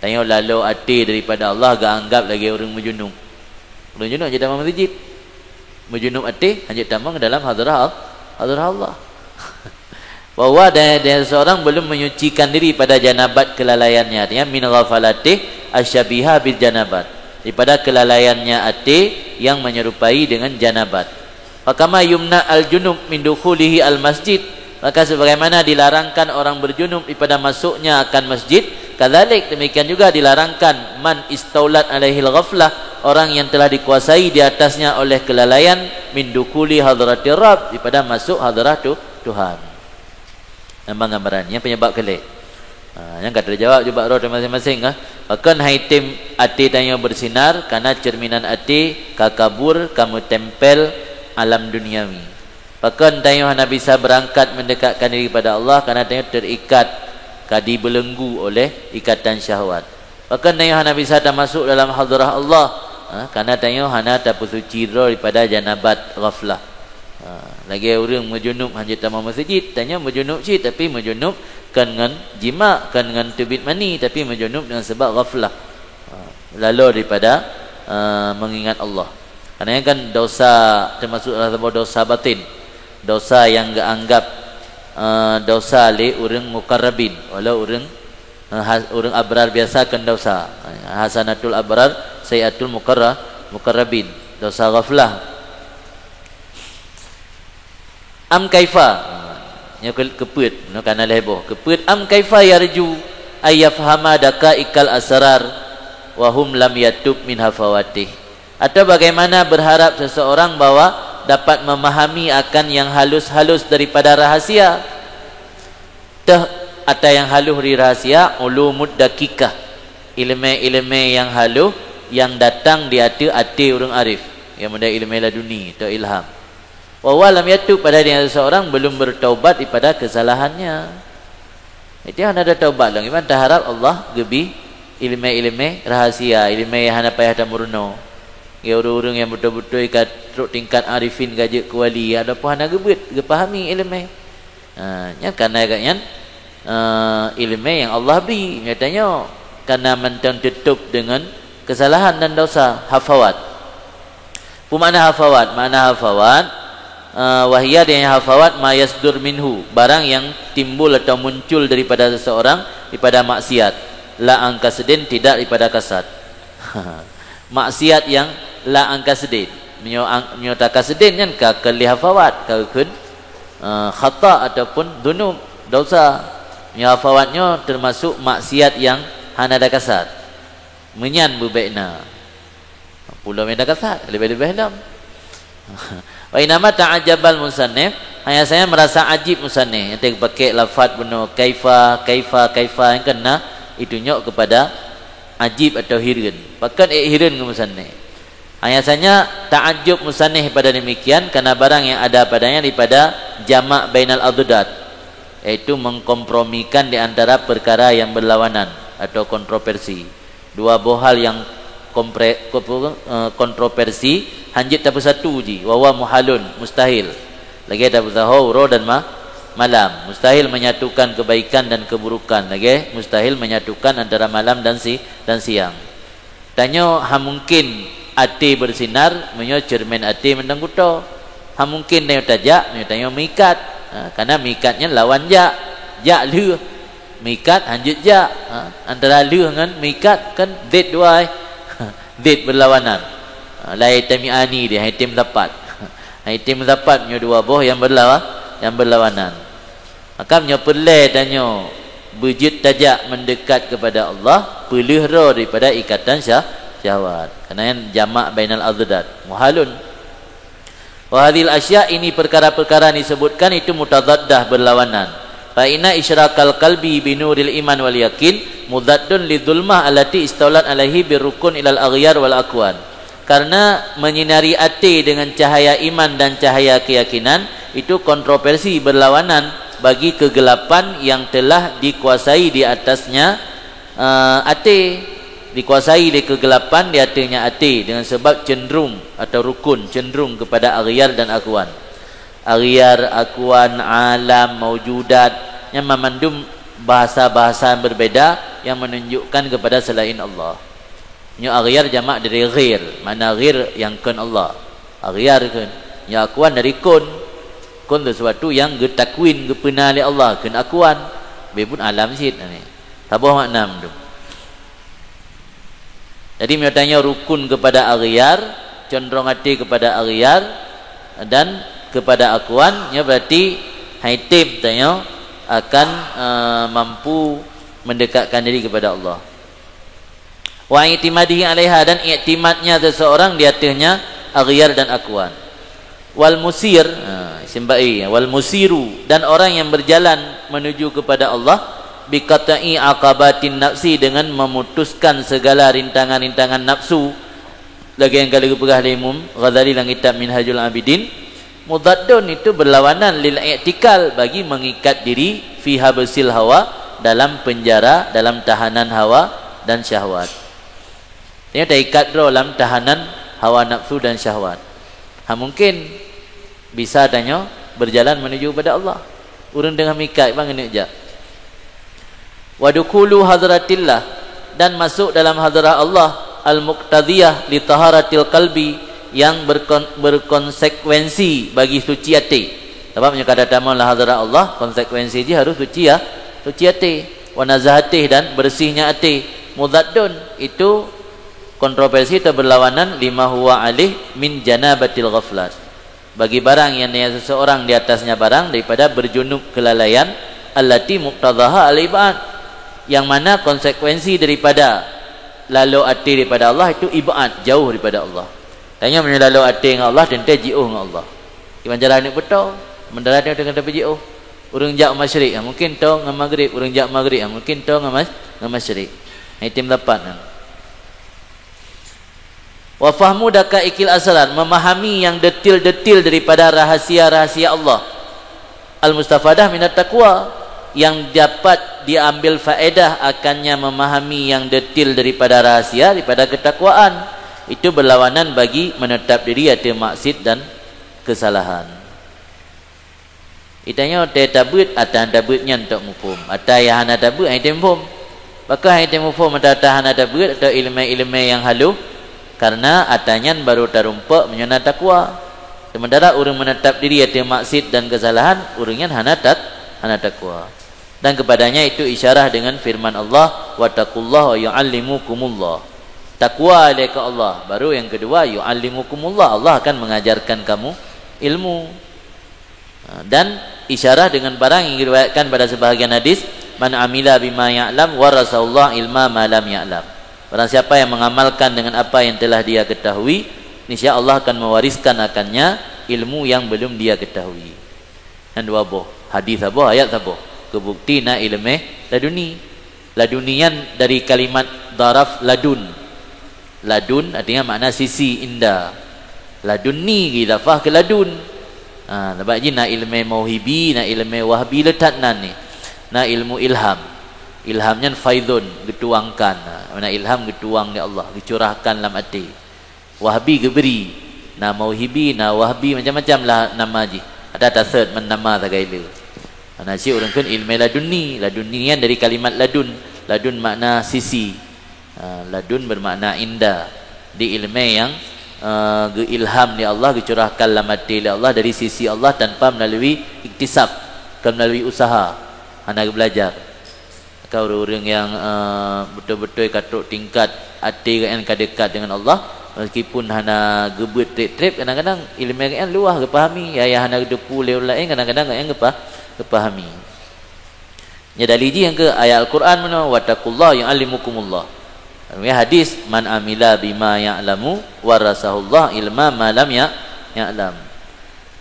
Tanyoe lalo até daripada Allah geuanggap lagée ureuëng meujunub. Ureuëng junub hanjeuet tamong meuseujid. Meujunub até hanjeuet tamong dalam hadrah Al-, hadrah Allah. Bahwa dia, dia seseorang belum menyucikan diri pada janabat kelalaiannya, artinya min ghafalatih asyabiha bil janabat. Daripada kelalaiannya até yang menyerupai dengan janabat. Fakama yumna al-junub min dukhulihi al-masjid, maka sebagaimana dilarangkan orang berjunub daripada masuknya akan masjid, kadzalik demikian juga dilarangkan man istaulat alaihil ghaflah, orang yang telah dikuasai di atasnya oleh kelalaian, min dukhuli hadratir Rabb, daripada masuk hadrah Tu-, Tuhan. Nyan ban gambaran, nyan penyebab keulhée. Ha, nyan ka teujawab jubak droe teuh maséng-maséng, ha. Pakon hai tem até tanyoe beusinar, kana cerminan até ka kabur, ka meutempel alam duniawi. Pakon tanyoe hana bisa beurangkat meundekatkan diri pada Allah, kana tanyoe terikat, ka dibelenggu oleh ikatan syahwat. Pakon tanyoe hana bisa tamasok dalam hadrah Allah, ha, kana tanyoe hana tapeusuci droe daripada janabat ghaflah. Ha, lagée ureuëng meujunub hanjeuet tamong meuseujid, tanyoe meujunub cit, tapi meujunub kon ngon jima, kon ngon teubiet mani, tapi meujunub dengan sebab ghaflah. Ha, lalo daripada, eh, mengingat Allah. Karena nyan kan dosa, termasuk salah saboh dosa batin. Dosa yang geuanggap, eh, dosa lé ureuëng mukarrabin, walau ureuëng, eh, ha-, ureuëng abrar biasa kon dosa. Hasanatul abrar, sayyiatul mukarra-, mukarrabin. Dosa ghaflah. Am kaifa? Nyoe keu-, keupeuet, nyoe kana lhèe boh. Keupeuet, am kaifa yarju ay yafhama daqaiqal asrar wa hum lam yatub min hafawatih? Atau bagaimana berharap seseorang bahwa dapat memahami akan yang halus-halus daripada rahasia? Teuh ata nyang halôh di rahasia, ulumud daqiqah, ileumèe-ileumèe nyang halôh nyang datang di ateueh até ureueng arif, nyang model ileumèe laduni atau ilham. Wa huwa lam yatub, padahal dia seseorang belum bertaubat daripada kesalahannya. Jadi hana ada taubat lagi, man taharap Allah geubri ileumèe-ileumèe rahasia, ileumèe nyang hana payah tameurunoe. Ya ureueng-ureueng nyang beutôi-beutôi ka trok tingkat arifin ka jeuet keu wali, ataupun hana geubeuet geupahami ileumèe. Ha, nyan kana geuh nyan, eh, ileumèe nyang Allah bri. Nyatanya kana mantong teutôb deungon kesalahan dan dosa, hafawat. Peue makna hafawat? Makna hafawat, eh, wahia, dia hafawat ma yasdur minhu, barang yang timbul atau muncul daripada seseorang daripada maksiat, la an qasdin, tidak daripada kasad. Maksiat yang la an qasdin. Meunyoe ang-, meunyoe takasdin nyan ka keu lhèe hafawat, ka kheun, eh, khata ataupun dunub, dosa. Meunyoe hafawat nyoe teumasok maksiat nyang hana takasad. Meunyan beubèk na. Pulo meunan kasat, leubeh-leubeh lom. Wa innama ta'ajjabal musannif, hanya saja merasa ajib musannif, nyang teupakè lafaz bunoe kaifa, kaifa, kaifa nyang keunan itunyok keupada ajib atau hireuen. Pakon ék hireuen keu musannif? Hanya saja ta'ajjub musannif pada demikian, karena barang yang ada padanya daripada jamak bainal adad, yaitu mengkompromikan di antara perkara yang berlawanan atau kontroversi. Dua boh hal nyang kompre-, ko-, eh, kontroversi, hanjeuet tapeusatu jih, wa huwa muhalun, mustahil. Lagèe tapeusatu uroe dan ma-, malam, mustahil menyatukan kebaikan dan keburukan, lagèe mustahil menyatukan antara malam dan si-, dan siang. Tanyoe hana mungkin até bersinar meunyoe ceureumen até mantong kuto. Hana mungkin tanyoe tajak meunyoe tanyoe meuikat. Ha, karena meuikat nyan lawan jak. Jak lheueh. Meuikat hanjeuet jak. Ha, antara lheueh ngon meuikat kan zid dua, eh. Zid berlawanan. Ha, la yajtami'ani di, hai tem sapat. Hai tem sapat nyoe dua boh nyang berlawa-, nyang berlawanan. Maka meunyoe peureulèe tanyoe beujeuet tajak mendekat kepada Allah, peuleueh droe daripada ikatan syah-, syahwat. Karena nyan jamak bainal adad, muhalun. Wa hadzihil asya, ini perkara-perkara yang disebutkan itu mutadaddah, berlawanan. Fa inna isyrakal qalbi binuril iman wal yakin mudaddun lidzulmah allati istaulat alaihi birrukun ilal aghyar wal akwan. Karena menyinari até dengan cahaya iman dan cahaya keyakinan itu kontroversi, berlawanan bagi kegelapan yang telah dikuasai di atasnya, eh, até, dikuasai lé kegelapan di ateuehnya até dengan sebab cenderung atau rukun cenderung kepada aghyar dan akwan. Aghyar, akwan, alam, maujudat, nyan mamandum bahasa-bahasa yang berbeda yang menunjukkan kepada selain Allah. Nyoe aghyar jamak dari ghair, makna ghair nyang kon Allah. Aghyar kon. Nyoe akwan dari kun. Kun sesuatu yang geutakwin, geupeuna lé Allah, kon akwan. Bebut alam cit. Saboh makna mandum. Jadi, meunyoe tanyoe rukun kepada aghyar, condrong até kepada aghyar dan kepada akwan, nyoe berarti hai tem tanyoe akan, eh, mampu mendekatkan diri kepada Allah. Wa i'timadihi 'alaiha, dan iktimadnya seseorang di atasnya aghyar dan akwan. Wal musir, ha, isim ba'i, wal musiru, dan orang yang berjalan menuju kepada Allah, biqat'i aqabatin nafsi, dengan memutuskan segala rintangan-rintangan nafsu, lagèe nyang ka lheueh geupeugah lé Imam Ghazali lam kitab Minhajul Abidin, mudaddun, itu berlawanan, lil i'tikal, bagi mengikat diri, fi habsil hawa, dalam penjara, dalam tahanan hawa dan syahwat. Tanyoe taikat droe lam tahanan hawa nafsu dan syahwat. Hana mungkin bisa tanyoe berjalan menuju kepada Allah. Ureueng teungoh meuikat, ban keuneuk jak. Wa dukhulu hadratillah, dan masuk dalam hadrah Allah, al-muqtadiyah li taharatil qalbi, yang berkon-, berkonsekuensi bagi suci até. Sabab meunyoe ka tatamong lam hadrah Allah, konsekuensi jih harus suci, ya, suci até. Wa nazahatih, dan bersihnya até. Mudaddun, itu Kontroversi atau berlawanan lima huwa alaih min janabatil ghaflat. Bagi barang yang nia seseorang di atasnya barang daripada berjunub kelalaian, allati muqtadaha al-ib'ad, yang mana konsekuensi daripada lalo até daripada Allah itu ib'ad, jauh daripada Allah. Tanyoe meunyoe lalo até ngon Allah, teuntée jiôh ngon Allah. Kiban cara aneuk beutôi, sementara tanyoe teuka tapeujiôh. Ureuëng jak masyrik, ha, mungkin toe ngon maghrib. Ureuëng jak maghrib, ha, mungkin toe ngon mas-, ngon masyrik. Nah, item dapat, ha. Wa fahmu daqaiqil asrar, memahami yang detil-detil daripada rahasia-rahasia Allah. Al-mustafadah minat taqwa, yang dapat diambil faedah akannya memahami yang detil daripada rahasia, daripada ketakwaan. Itu berlawanan bagi menetap diri ateueh maksiat dan kesalahan. Itanyoe tée tabeuet, ata nyang tabeuet nyan tok muphom. Ata nyang hana tabeuet, hana item muphom. Pakon hana item muphom ata-ata hana tabeuet atau ileumé-ileumé nyang halôh? Karena ata nyan barô tarumpok meunyoe na takwa. Sementara ureuëng meunetap diri ateueh maksiat dan keusalahan, ureuëng nyan hana tak-, hana takwa. Dan kepadanya itu isyarah dengan firman Allah, "Wattaqullaha wa yu'allimukumullah." Takwa lé keu Allah, baru yang kedua, "Yu'allimukumullah", Allah akan mengajarkan kamu ilmu. Ha, dan isyarah dengan barang yang diriwayatkan pada sebahagian hadis, "Man amila bima ya'lam, warasahullah ilma ma lam ya'lam." Barang siapa yang mengamalkan dengan apa yang telah dia ketahui, niscaya Allah akan mewariskan akannya ilmu yang belum dia ketahui. Nyan dua boh, hadis saboh, ayat saboh. Keu bukti na ileumé laduni. Laduni nyan dari kalimat daraf ladun. Ladun artinya makna sisi, inda. Ladunni geudafah keu ladun. Ha, sabab jih na ileumé mauhibi, na ileumé wahbi, le that nan nyoe. Na ilmu ilham. Ilham nyan faidun, geutuangkan. Ha, makna ilham geutuang lé Allah, geucurahkan lam até. Wahbi geubri, na mauhibi, na wahbi, macam-macam lah nama jih. Ada taseuet man nama sagai le. Hana cit ureuëng kheun ilmé laduni. Laduni nyan dari kalimat ladun. Ladun makna sisi. Ha, ladun bermakna inda. Di ilmé nyang, eh, geuilham lé Allah, geucurahkan lam até lé Allah dari sisi Allah tanpa melalui iktisab, bukan melalui usaha. Hana geubelajar. Ka ureuëng-ureuëng nyang, eh, beutôi-beutôi ka trok tingkat até geuhnyan ka dekat dengan Allah, meskipun hana geubeuet treb-treb, kadang-kadang ileumé geuhnyan luwah geupahami, ya, ya hana geuteupeue lé ureuëng laén, kadang-kadang geuhnyan geupah-, geupahami. Nyan dali jih nyang keu ayat Al-Quran meunoe, "Wattaqullaha yu'allimukumullah." Ya, hadis, "Man amila bima ya'lamu, warasahullah ilma ma lam ya-, ya'lam."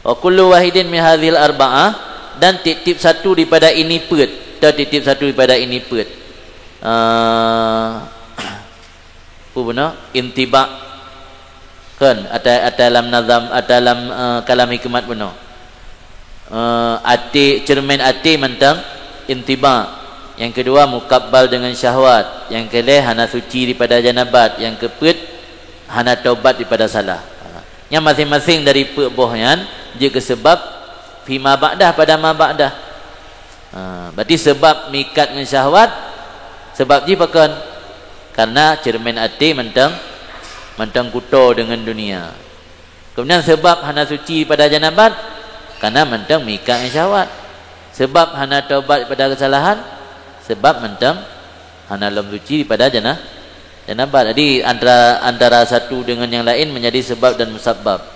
Wa kullu wahidin min hadzihil arba'ah, dan tieb-tieb satu daripada ini peuet, atau tieb-tieb satu daripada ini peuet. Ah, peue bunoe? Intibak. Kan, ata-, ata lam nazam, ata lam, eh, kalam hikmat bunoe. Eh, até, ceureumen até mantong intibak. Nyang keudua, mukabbal deungon syahwat. Nyang keulhée, hana suci daripada janabat. Nyang keupeuet, hana tobat daripada salah. Nyan maséng-maséng dari peuet boh nyan jeuet keu seubab fima ba'dah, pada ma ba'dah. Ha, berarti seubab meuikat ngon syahwat, seubab jih pakon? Karena ceureumen até mantong, mantong kuto deungon dunia. Keumudian seubab hana suci pada janabat, karena mantong meuikat ngon syahwat. Seubab hana tobat pada keusalahan, seubab mantong hana lom suci pada jana-, janabat. Jadi, antara, antara satu dengan yang lain menjadi sebab dan musabbab.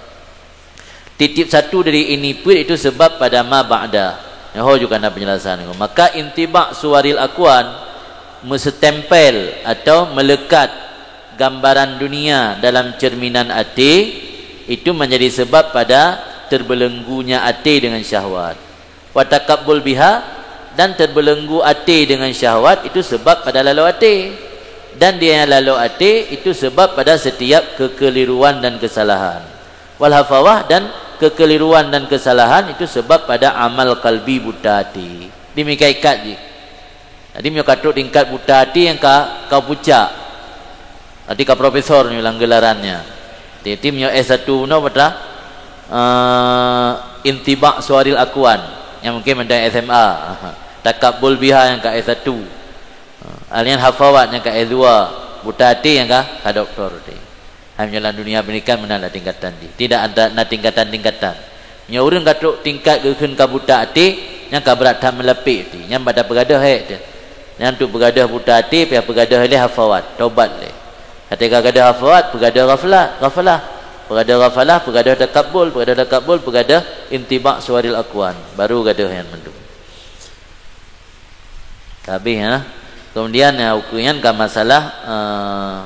Tieb-tieb satu dari ini peuet itu sebab pada ma ba'da. Nyoe ho juga na penjelasan. Maka intibak suwaril akwan, meuseutempel atau meulekat gambaran dunia dalam cerminan até, itu menjadi sebab pada terbeulenggunya até dengan syahwat. Wa takabbul biha, dan terbelenggu até dengan syahwat itu sebab pada lalo até. Dan dia lalo até itu sebab pada setiap kekeliruan dan kesalahan. Wal hafawah, dan kekeliruan dan kesalahan itu sebab pada amal kalbi, buta até. Demikian ikat jih. Jadi, meunyoe ka trok tingkat buta até nyang ka, ka pucak. Até ka profesor nyoe lam gelarannya. Jadi, meunyoe S satu bunoe peue, eh, intibak suwaril akwan. Nyang mungkin mantong S M A. Takabbul biha nyang ka S satu. Alian hafawat nyang ka S dua. Buta até nyang ka, ka doktor tadi. Hai meunyoe lam dunia pendidikan meunan lah tingkatan jih. Tidak ada, na tingkatan-tingkatan. Meunyoe ureuëng ka trok tingkat geukheun ka buta até, nyan ka brat that meulapék até. Nyan bak tapeugadôh hék teuh. Nyan untuk peugadôh buta até, payah peugadôh lé hafawat, tobat lé. Ketika gadôh hafawat, peugadôh ghaflah, ghaflah. Peugadôh ghaflah, peugadôh takabul, peugadôh takabul, peugadôh intibak suwaril akwan. Baru gadôh nyan mandum. Ka habéh, ya. Kemudian, ya, ukeue nyan ka masalah, eh,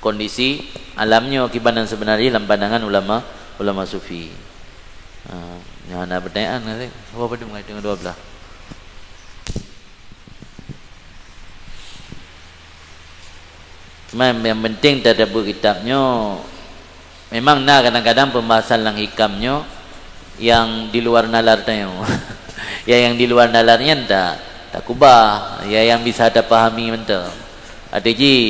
kondisi alam nyoe kiban nyang seubeuna jih lam pandangan ulama, ulama sufi. Eh, nyoe hana pertanyaan, ngerti? Dua puluh dua, dua belas. Cuma yang penting tadabbur kitab nyoe, memang na kadang-kadang pembahasan lam hikam nyoe yang di luar nalar tanyoe. Ya, yang di luar nalar nyan ta, takubah, ya, yang bisa tapahami mantong. Arti jih,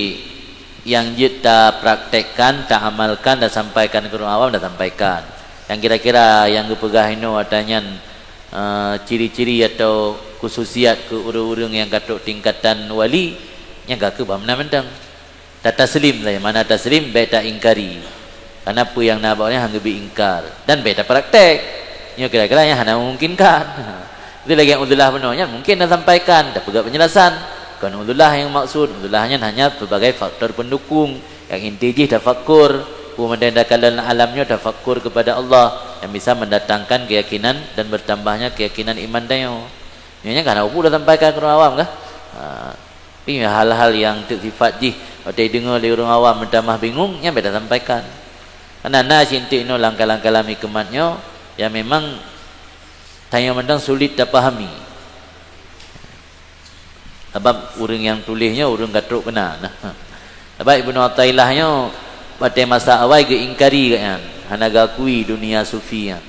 yang jeuet tapraktekkan, taamalkan, tasampaikan keu ureuëng awam, tasampaikan. Yang kira-kira yang geupeugah inoe ata nyan, eh, ciri-ciri atau khususiat keu ureuëng-ureuëng nyang ka trok tingkatan wali, nyan ka keuh bah meunan mantong. Tataslim saja, makna taslim, bék taingkari. Karena peue nyang na bak nyan han geubri ingkar dan bék tapraktek. Nyoe kira-kira nyang hana memungkinkan. Tapi lagée uzlah bunoe nyan mungkin tasampaikan, tapeugah penjelasan. Kon uzlah nyang maksud, uzlah nyan hanya sebagai faktor pendukung. Nyang inti jih tafakkur, peue mantong takalon alam nyoe tafakkur kepada Allah yang bisa mendatangkan keyakinan dan bertambahnya keyakinan iman tanyoe. Nyoe nyan ka hana peue tasampaikan keu ureuëng awam kah? Ha, tapi hal-hal yang teuk sifat jih, watée deungoe lé ureuëng awam meutamah bingung, nyan bék tasampaikan. Karena na sinteuk inoe lam kalam-kalam hikmat nyoe yang memang tanyoe mantong sulit tapahami. Sabab ureuëng nyang tuléh nyoe ureuëng ka trok keunan. Nah, sabab Ibnu Athaillah nyoe watée masa awai geuingkari gobnyan, hana geuakui dunia sufi nyan.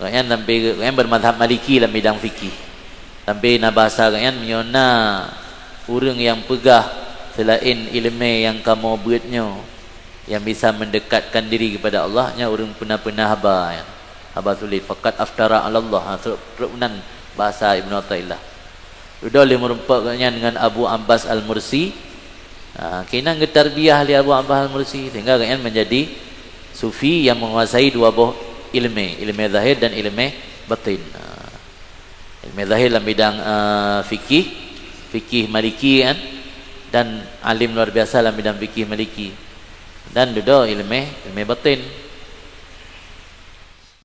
Gobnyan sampai gobnyan bermazhab Maliki lam bidang fikih. Sampai na bahasa gobnyan, meunyoe na ureuëng nyang peugah seulaén iéleumé nyang kamoe beuet nyoe, yang bisa mendekatkan diri kepada Allah, nyan ureuëng peuna-peuna haba nyan. Haba sulet, faqad aftara 'ala Allah. Ha, trok, trok nan bahasa Ibnu Athaillah. Dudoe lé meurumpok gobnyan ngon Abu Abbas Al-Mursi. Ha, keunan geutarbiyah lé Abu Abbas Al-Mursi sehingga gobnyan menjadi sufi yang menguasai dua boh iéleumé, iéleumé zahir dan iéleumé batin. Ha. Iéleumé zahir lam bidang, eh, fikih, fikih Maliki kan, dan alim luar biasa lam bidang fikih Maliki. Dan dudoe iéleumé, iéleumé batin.